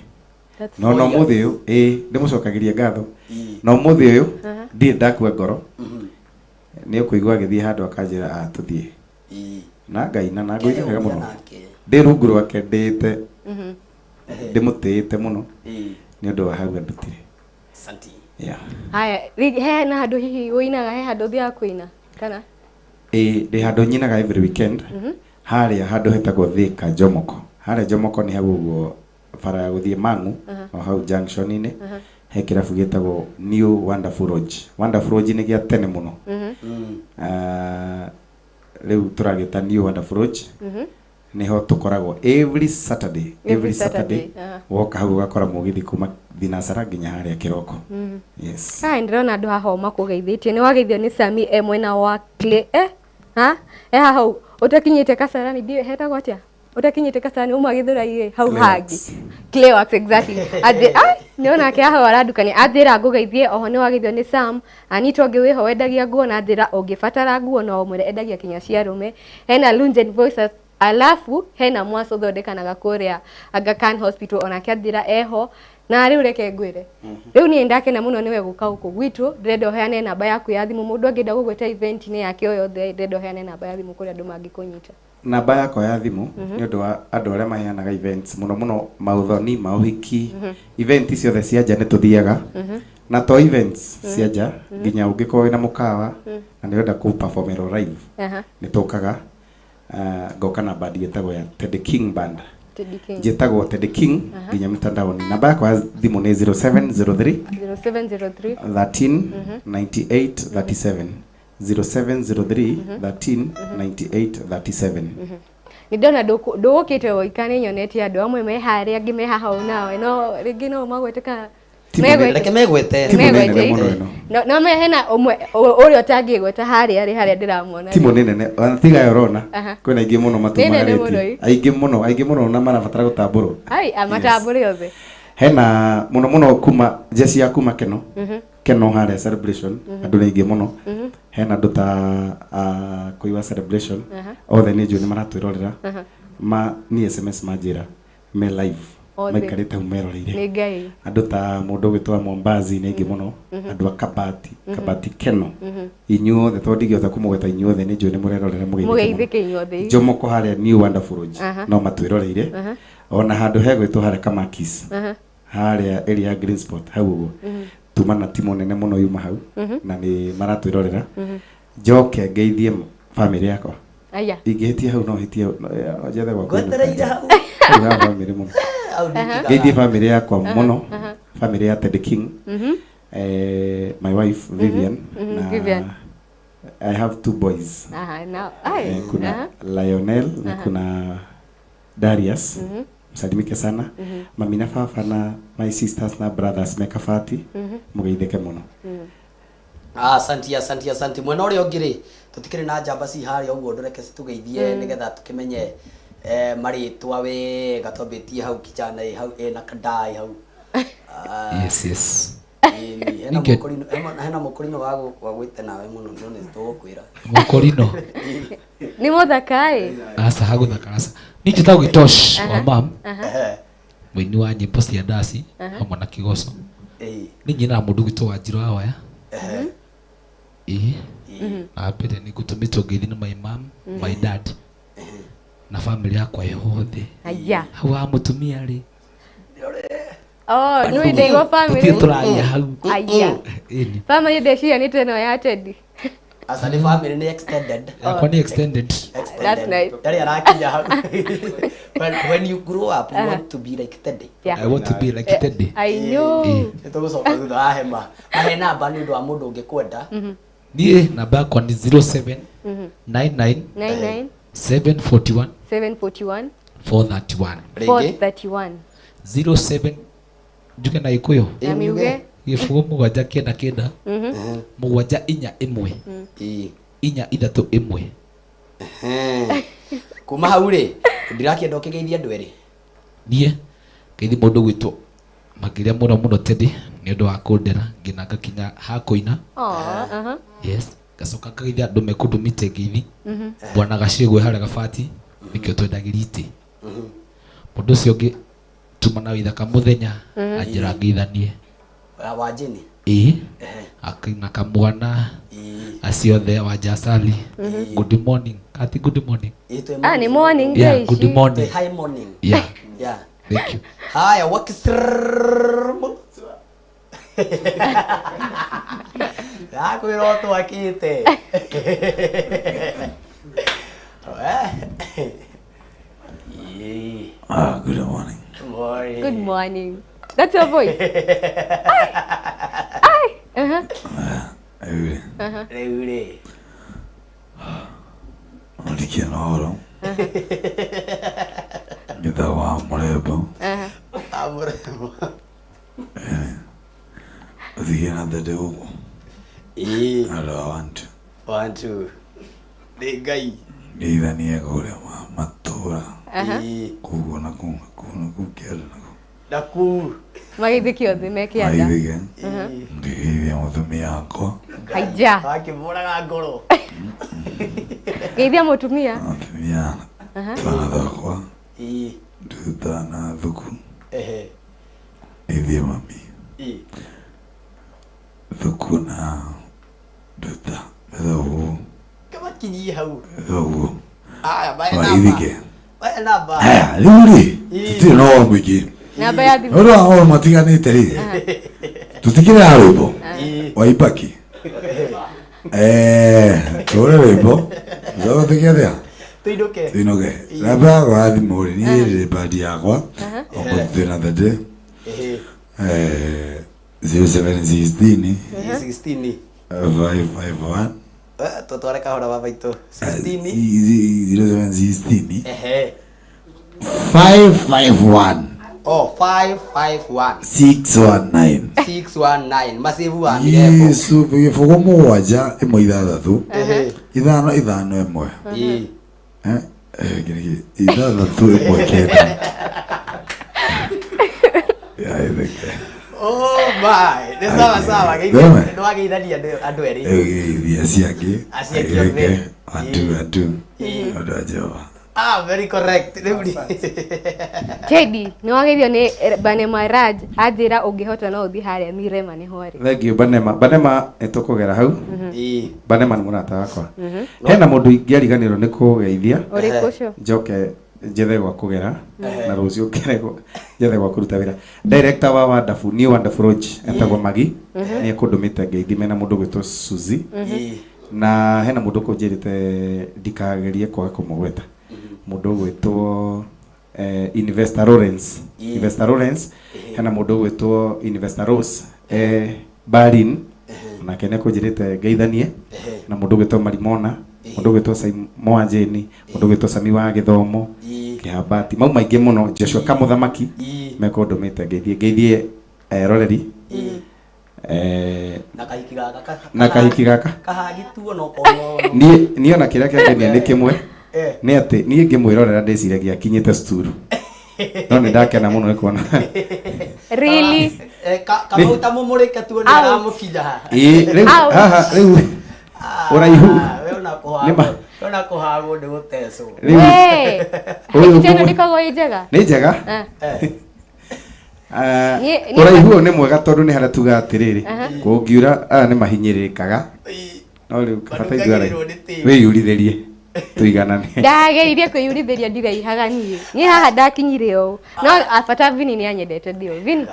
No mũthĩ ũyũ ĩ ndĩmũcokagĩria ngatho. No mũthĩ ũyũ ndirĩ ndakua ngoro. Nĩ ũkũigua agĩthiĩ handũ akanjĩra, "Ah, tũthiĩ," na ngaina na ngũina wega mũno. Ndĩ rungu rwake, ndĩte ndĩmũtĩĩte mũno nĩ ũndũ wa hau andutire. Asante. Yeah. Haya, he na handũ hihi ũinaga, he handũ ũthiaga kũina kana? Ĩ, ndĩ handũ nyinaga every weekend, harĩa handũ hetagwo Thika Jomoko. Harĩa Jomoko nĩ hau ũguo bara ya gũthiĩ Mang'u, o hau junction-inĩ he kĩrabu gĩtagwo New Wonderful Lodge. Wonderful Lodge nĩ gĩa tene mũno. Ah, rĩu tũragĩta New Wonderful Lodge. Nĩho tũkoragwo every Saturday. Every Saturday woka hau ũgakora mũgithi kuma thinacara nginya harĩa kĩroko. Yes. Haya, ndĩrona andũ haha o makũgeithĩtie. Nĩ wageithio nĩ Sami e mwena wa Clay, ha haha hau ũtakinyĩte Kasarani, ndiũĩ hetagwo atĩa, ũtakinyĩte Kasarani uma Gĩthũrai hau hangĩ. Clayworks, exactly. Atĩ ai nĩ onake haha arandukania, anjĩra ngũgeithie. Oho nĩ wageithio nĩ Sam Anita ũngĩ wĩho wendagia nguo, na anjĩra ũngĩbatara nguo no ũmwĩre, endagia kinya cia arũme. Hena Lunjen Voices, alafu hena Mwaso ũthondekanaga kũrĩa Aga Khan Hospital, onake anjĩra eho. Na rĩu reke ngwĩre, rĩu niĩ ndakena mũno nĩwe gũka gũkũ gwitũ. Ndĩrenda ũheane namba yaku ya thimũ, mũndũ angĩenda gũgwĩta event-inĩ yake o yothe, ndĩrenda ũheane namba ya thimũ kũrĩa andũ mangĩkũnyita. Namba yakwa ya thimũ, nĩ ũndũ wa andũ arĩa maheanaga events, mũno mũno maũthoni, maũhiki, event ciothe cia nja nĩ tũthiaga. Na to events cia nja, nginya ũngĩkorwo wĩna mũkawa na nĩ ũrenda kũ performerwo live, nĩ tũkaga. Ngoka na band ĩtagwo ya Teddy King Band. Teddy King. Njĩtagwo Teddy King nginya mtandaoni. Namba yakwa ya thimũ nĩ 0703 0703 13 98 37, 0703 13 98 37. Nĩ ndona ndũgũkĩte woika, nĩ nyonete andũ amwe me harĩa, angĩ me haha o nawe, no rĩngĩ no magwete kana Timu megwete. Reke megwete. Timu nĩ nene Megwete. mũno ĩno. No me hena ũmwe ũrĩa ũtangĩgweta harĩa arĩ, harĩa ndĩramuona. Timu nĩ nene ona tiga yo ũrona. Kwĩna aingĩ mũno Nĩ nene mũno, matumagarĩtie, aingĩ mũno, aingĩ mũno, na marabatara gũtambũrwo. Ai amatambũre othe. Hena mũno mũno kuma jeci ya kuma Keno, Keno harĩa celebration, andũ nĩ aingĩ mũno. Hena andũ ta kũiwa celebration, othe nĩ njũĩ nĩ maratwĩrorera. Ma ni SMS manjĩra me live. Othe. Maikarĩte hau meroreire. Nĩ Ngai. Andũ ta mũndũ ũgwĩtwo Mombazi nĩ aingĩ mũno, andũ a Kabati, Kabati Keno, inyuothe, tondũ ndingĩhota kũmũgweta inyuothe, nĩ njũĩ nĩ mũrerorera, mũgeithĩke mũno. Mũgeithĩke inyuothe. Jomoko harĩa New Wonderful Lodge, no matwĩroreire. Ona handũ hegwĩtwo harĩa Kamakis, harĩa area ya Green Spot hau ũguo, tuma na timu nene mũno yuma hau na nĩ maratwĩrorera. Njoke ngeithie family yakwa. Aya. Ingĩhĩtia hau no hĩtie njethe gwa Ngwetereire hau. Hau ha bamĩrĩ mũno. Ngeithie bamĩrĩ yakwa mũno. Bamĩrĩ ya Teddy King. My wife Vivian. Na Vivian. I have 2 boys. Aha, now. Ai. Kuna Lionel na kuna Darius. Msalimike sana. Mami na baba na my sisters na brothers mekabati. Mugeithĩke mũno. Asanti asanti asanti. Mwena ũrĩa ũngĩ rĩ, tũtikĩrĩ na njamba ci harĩa ũguo ndũreke citũgeithie nĩgetha tũkĩmenye marĩtwa wega twambĩtie hau kijana ĩ hau ĩna kadai hau. Yes yes. Hena mũkũrino wa gwĩte nawe mũno no nĩ tũgũkwĩra. Mũkũrino. Nĩ mũthaka ĩ? Aca hagũthaka aca. Niĩ njĩtagwo Gĩtosh wa mam. Mũini wa nyĩmbo cia ndaci hamwe na kĩgoco. Niĩ nyinaga mũndũ gwitũ wa Njirũ wa Waya. Ĩĩ. Na mbere nĩ ngũtũmĩtwo ngeithi nĩ my mom, my dad na family yakwa yothe. Aya. Hau ha mũtumia rĩ. Oh, nĩ ndĩigua family. Tũtirĩ tũraria hau. Aya. Family ndeciria nĩ teno ya Teddy. Asa ni family ni extended. Yakwa ni extended. That's nice. Ndari arakinya hau. When you grow up, you want to be like Teddy. Yeah. I want to be like Teddy. I know. Nĩtũgũcoka thutha wa hema. Mahe namba nĩ ũndũ wa mũndũ ũngĩkwenda. Niĩ namba yakwa nĩ 07 99 99 741 741 431. 431. 07 njuge na Gĩkũyũ. Na miuge. 0 7 9 9 7 4 1 4 3 1. Kuma hau rĩ ndirakĩenda ũkĩgeithia andũ erĩ. Niĩ ngeithi mũndũ gwitũ makĩria mũno mũno Teddy nĩ ũndũ wa kũndera nginya ngakinya ha kũina. Yes, ngacoka ngageithia andũ mekũndũmĩte ngeithi. Bwana Gacĩgwe harĩa Gabati nĩkĩo twendagĩria itĩ. Mũndũ ũcio ũngĩ tuma na wĩthaka mũthenya anjĩra ngeithanie. Wa Jeni. Ĩĩ. Akina kamwana acio othe wa Jasali. Good morning. Kati good morning. Ah, ni morning. Yeah, good morning. Hi morning. Yeah. Yeah. Thank you. Haya, wakisrrrr. Ndakwĩra twakĩte. Good morning. Morning. Good morning. That's your voice. Ai. Ai. Rĩu rĩ. Mũrikia na ũhoro. Njĩtagwo wa Mũrembo. Mũrembo. Ũthiĩ na Teddy ũguo. Ĩĩ. Hello, 1 2. 1 2. Nĩ Ngai. Ngeithanie kũrĩa matũra. Koguo na kũu na kũu na kũu kĩanda na kũu. Na kũu. Mageithĩke othe me kĩanda. Mageithĩke. Ngeithia mũtumia wakwa. Haija. Wakĩmũraga ngoro. Ngeithia mũtumia. Mũtumia. Twana twakwa. Nduta na thuku. Ngeithie mami. Thuku na nduta. Metha ũguo. Kamakinyie hau. Metha ũguo. Aya, mahe namba. Mageithĩke. Mahe namba. Haya, rĩu rĩ, tũtirĩ na ũhoro mũingĩ. Namba ya thimũ. Ũndũ wa ũhoro matiganĩte rĩ, tũtikĩrĩ na rwĩmbo wa Ibaki. Tũre rwĩmbo, tũcoke tũke atĩa? Tũinũke. Tũinũke. Namba yakwa ya thimũ rĩ, niĩ rĩ bandi yakwa, okorwo twĩ na Teddy. 0716 16 551 tũtware kahora baba itũ. 16 0716 551 Oh, 551 619 619 masivu wa Mirembo. Yesu gĩbũgũ 7 1 6 5 5 1. 6 1 9. Ya itheke. Oh my, nĩ sawa sawa. Nĩ wageithania andũ erĩ. Geithia acio angĩ. Acio angĩ othe. 1 2 1 2. Andũ a Jehova. Ah, very correct. Teddy, nĩ wageithio nĩ Banema Raj anjĩra ũngĩhota no ũthiĩ harĩa Mirema nĩho arĩ. Thank you Banema. Banema nĩtũkũgera hau. Banema nĩ mũrata wakwa. Hena mũndũ ingĩariganĩrwo nĩ kũgeithia. Ũrĩkũ ũcio? Njoke njethe gwa kũgera na rũciũ ngere njethe gwa kũruta wĩra. Director wa Wonderful, New Wonderful Lodge etagwo Magi. Nĩ ekũndũmĩte ngeithi mena mũndũ gwĩtwo Suzy. Na hena mundu kunjirite ndikagerie kwaga kumugweta. Mundu gwitwo Investor Lawrence. Investor Lawrence hena mundu gwitwo Investor Rose Berlin nake nĩ kunjirite ngeithanie na mundu gwitwo Marimona, mundu gwitwo Simon Jeni, mundu gwitwo Sami wa Githomo Kĩhambati, mau maingĩ mũno Joshua Kamuthamaki mekũndũmĩte ngeithie ngeithie roreri na kahiki gaka na kahiki gaka kahagituo no kono niĩ ona kĩrĩa kĩangenia nĩ kĩmwe nĩ atĩ niĩ ngĩmwĩrorera ndĩciragia akinyĩte cukuru no nĩ ndakena mũno nĩ kuona really kamauta mumurike tuo nĩ aramũkinya ĩĩ rĩu haha rĩu ũraihu we ona kũhagwo nĩ gũtecwo. We ĩno ndĩkoragwo ĩ njega. Nĩ njega. Ũraihu ũyũ nĩ mwega tondũ nĩ harĩa tugaga atĩrĩrĩ kũngiura aya nĩ mahinyĩrĩrĩkaga no rĩu bata ithuĩ wĩyurithĩrie tuiganane. Ndageririe kwĩyurithĩria ndiraihaga niĩ haha ndakinyire ũũ no abata Vini nĩ anyendete ndio Vini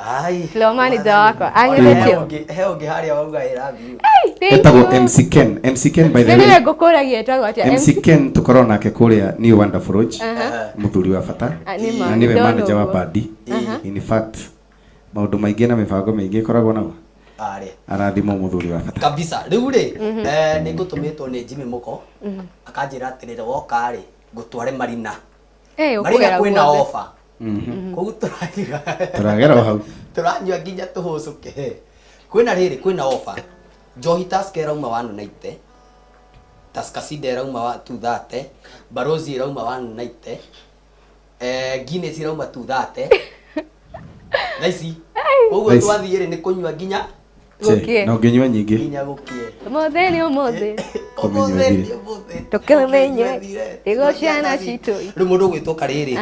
floor manager wakwa anyendete ũũ. He ũngĩ harĩa wauga I love you. Etagwo MC Ken. MC Ken by the way nĩwe ngũkũragia etagwo atĩa? MC Ken tukorwo nake kũrĩa New Wonderful Lodge, mũthuri wa bata na nĩwe manager wa bandi. In fact maũndũ maingĩ na mĩbango mĩingĩ ĩkoragwo nao arathimwo mũthuri wa bata kabisa. Rĩu rĩ nĩ ngũtũmĩtwo nĩ Jimmy Muko akanjĩra atĩrĩrĩ woka rĩ ngũtware Marina. Marina kwĩna offer koguo tũranyua tũragera o hau tũranyua nginya tũhũcũke. Kwĩna rĩrĩ kwĩna offer Njohi Tusker ĩrauma 190, Tusker Cider ĩrauma 230, Barozi ĩrauma 190, Guinness ĩrauma 230. Thaa ici koguo twathiĩ rĩ nĩ kũnyua nginya gũkĩe no nginyua nyingĩ nginya gũkĩe ũmũthĩ nĩ ũmũthĩ ũmũthĩ nĩ ũmũthĩ tũkĩmenye nĩguo ciana citũ. Rĩu mũndũ ũgwĩtwo Karĩrĩ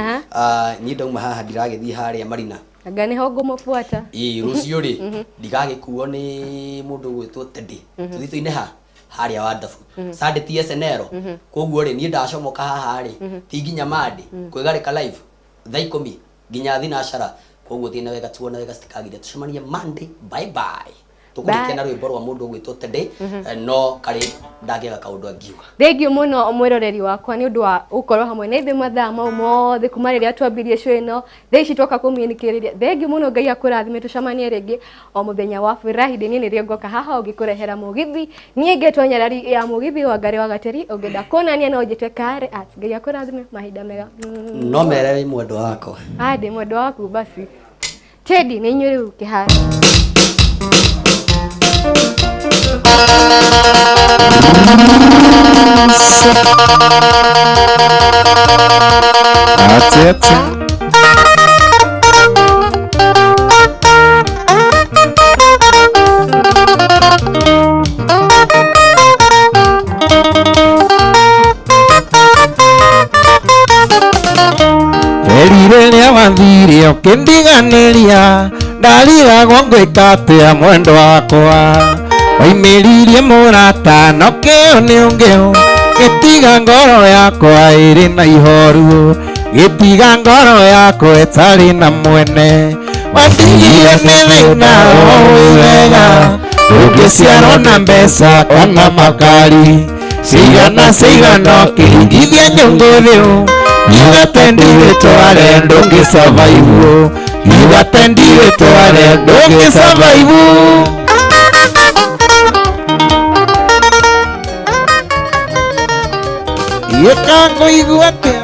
niĩ ndauma haha ndiragĩthiĩ harĩa Marina anga nĩho ngũmũbuata. Ĩĩ rũciũ rĩ ndigagĩkuo nĩ mũndũ ũgwĩtwo Teddy tũthiĩ tũine ha harĩa Wonderful Sunday TSNL. Koguo rĩ niĩ ndacomoka haha rĩ ti nginya Monday kwĩgarĩka live thaa 10 nginya thinacara. Koguo thiĩ na wega tuona wega citikagire tucemanie Monday. Bye bye. Tũkũrĩkia na rwĩmbo rwa mũndũ ũgwĩtwo Teddy no karĩ ndangĩaga kaũndũ angiuga. Thengiũ mũno mwĩroreri wakwa nĩ ũndũ wa gũkorwo hamwe na ithuĩ mathaa mau mothe kuma rĩrĩa twambirie show ĩno thaa ici twoka kũmĩnĩkĩrĩria. Thengiũ mũno Ngai akũrathime tũcemanie rĩngĩ o mũthenya wa Friday. Niĩ nĩrĩo ngoka haha ũngĩkũrehera mũgithi niĩ ngetwo nyarari ya mũgithi wa Ngarĩ wa Gateri. Ũngĩenda kuonania no njĩte Kare Arts. Ngai akũrathime mahinda mega. No mere wĩ mwendwa wakwa. Ndĩ mwendwa waku basi Teddy nĩ inyuĩ rĩu kĩharo. That's it. Erire wathire ũkĩndiganĩria ndarigagwo ngwĩka atĩa mwendwa wakwa waimĩririe mũrata no kĩo nĩ ũngĩ gĩtiga ngoro yakwa ĩrĩ na ihoru gĩtiga ngoro yakwa ĩtarĩ na mwene wandigire nĩ thĩna ũĩ wega ndũngĩciarwo na mbeca kana makari cigana cigana ũkĩhingithia nyũngũ thĩ yugatendiwĩtware ndũngĩsurvive yugatendiwĩtware ndũngĩsurvive. Yeka ngũigua atĩa.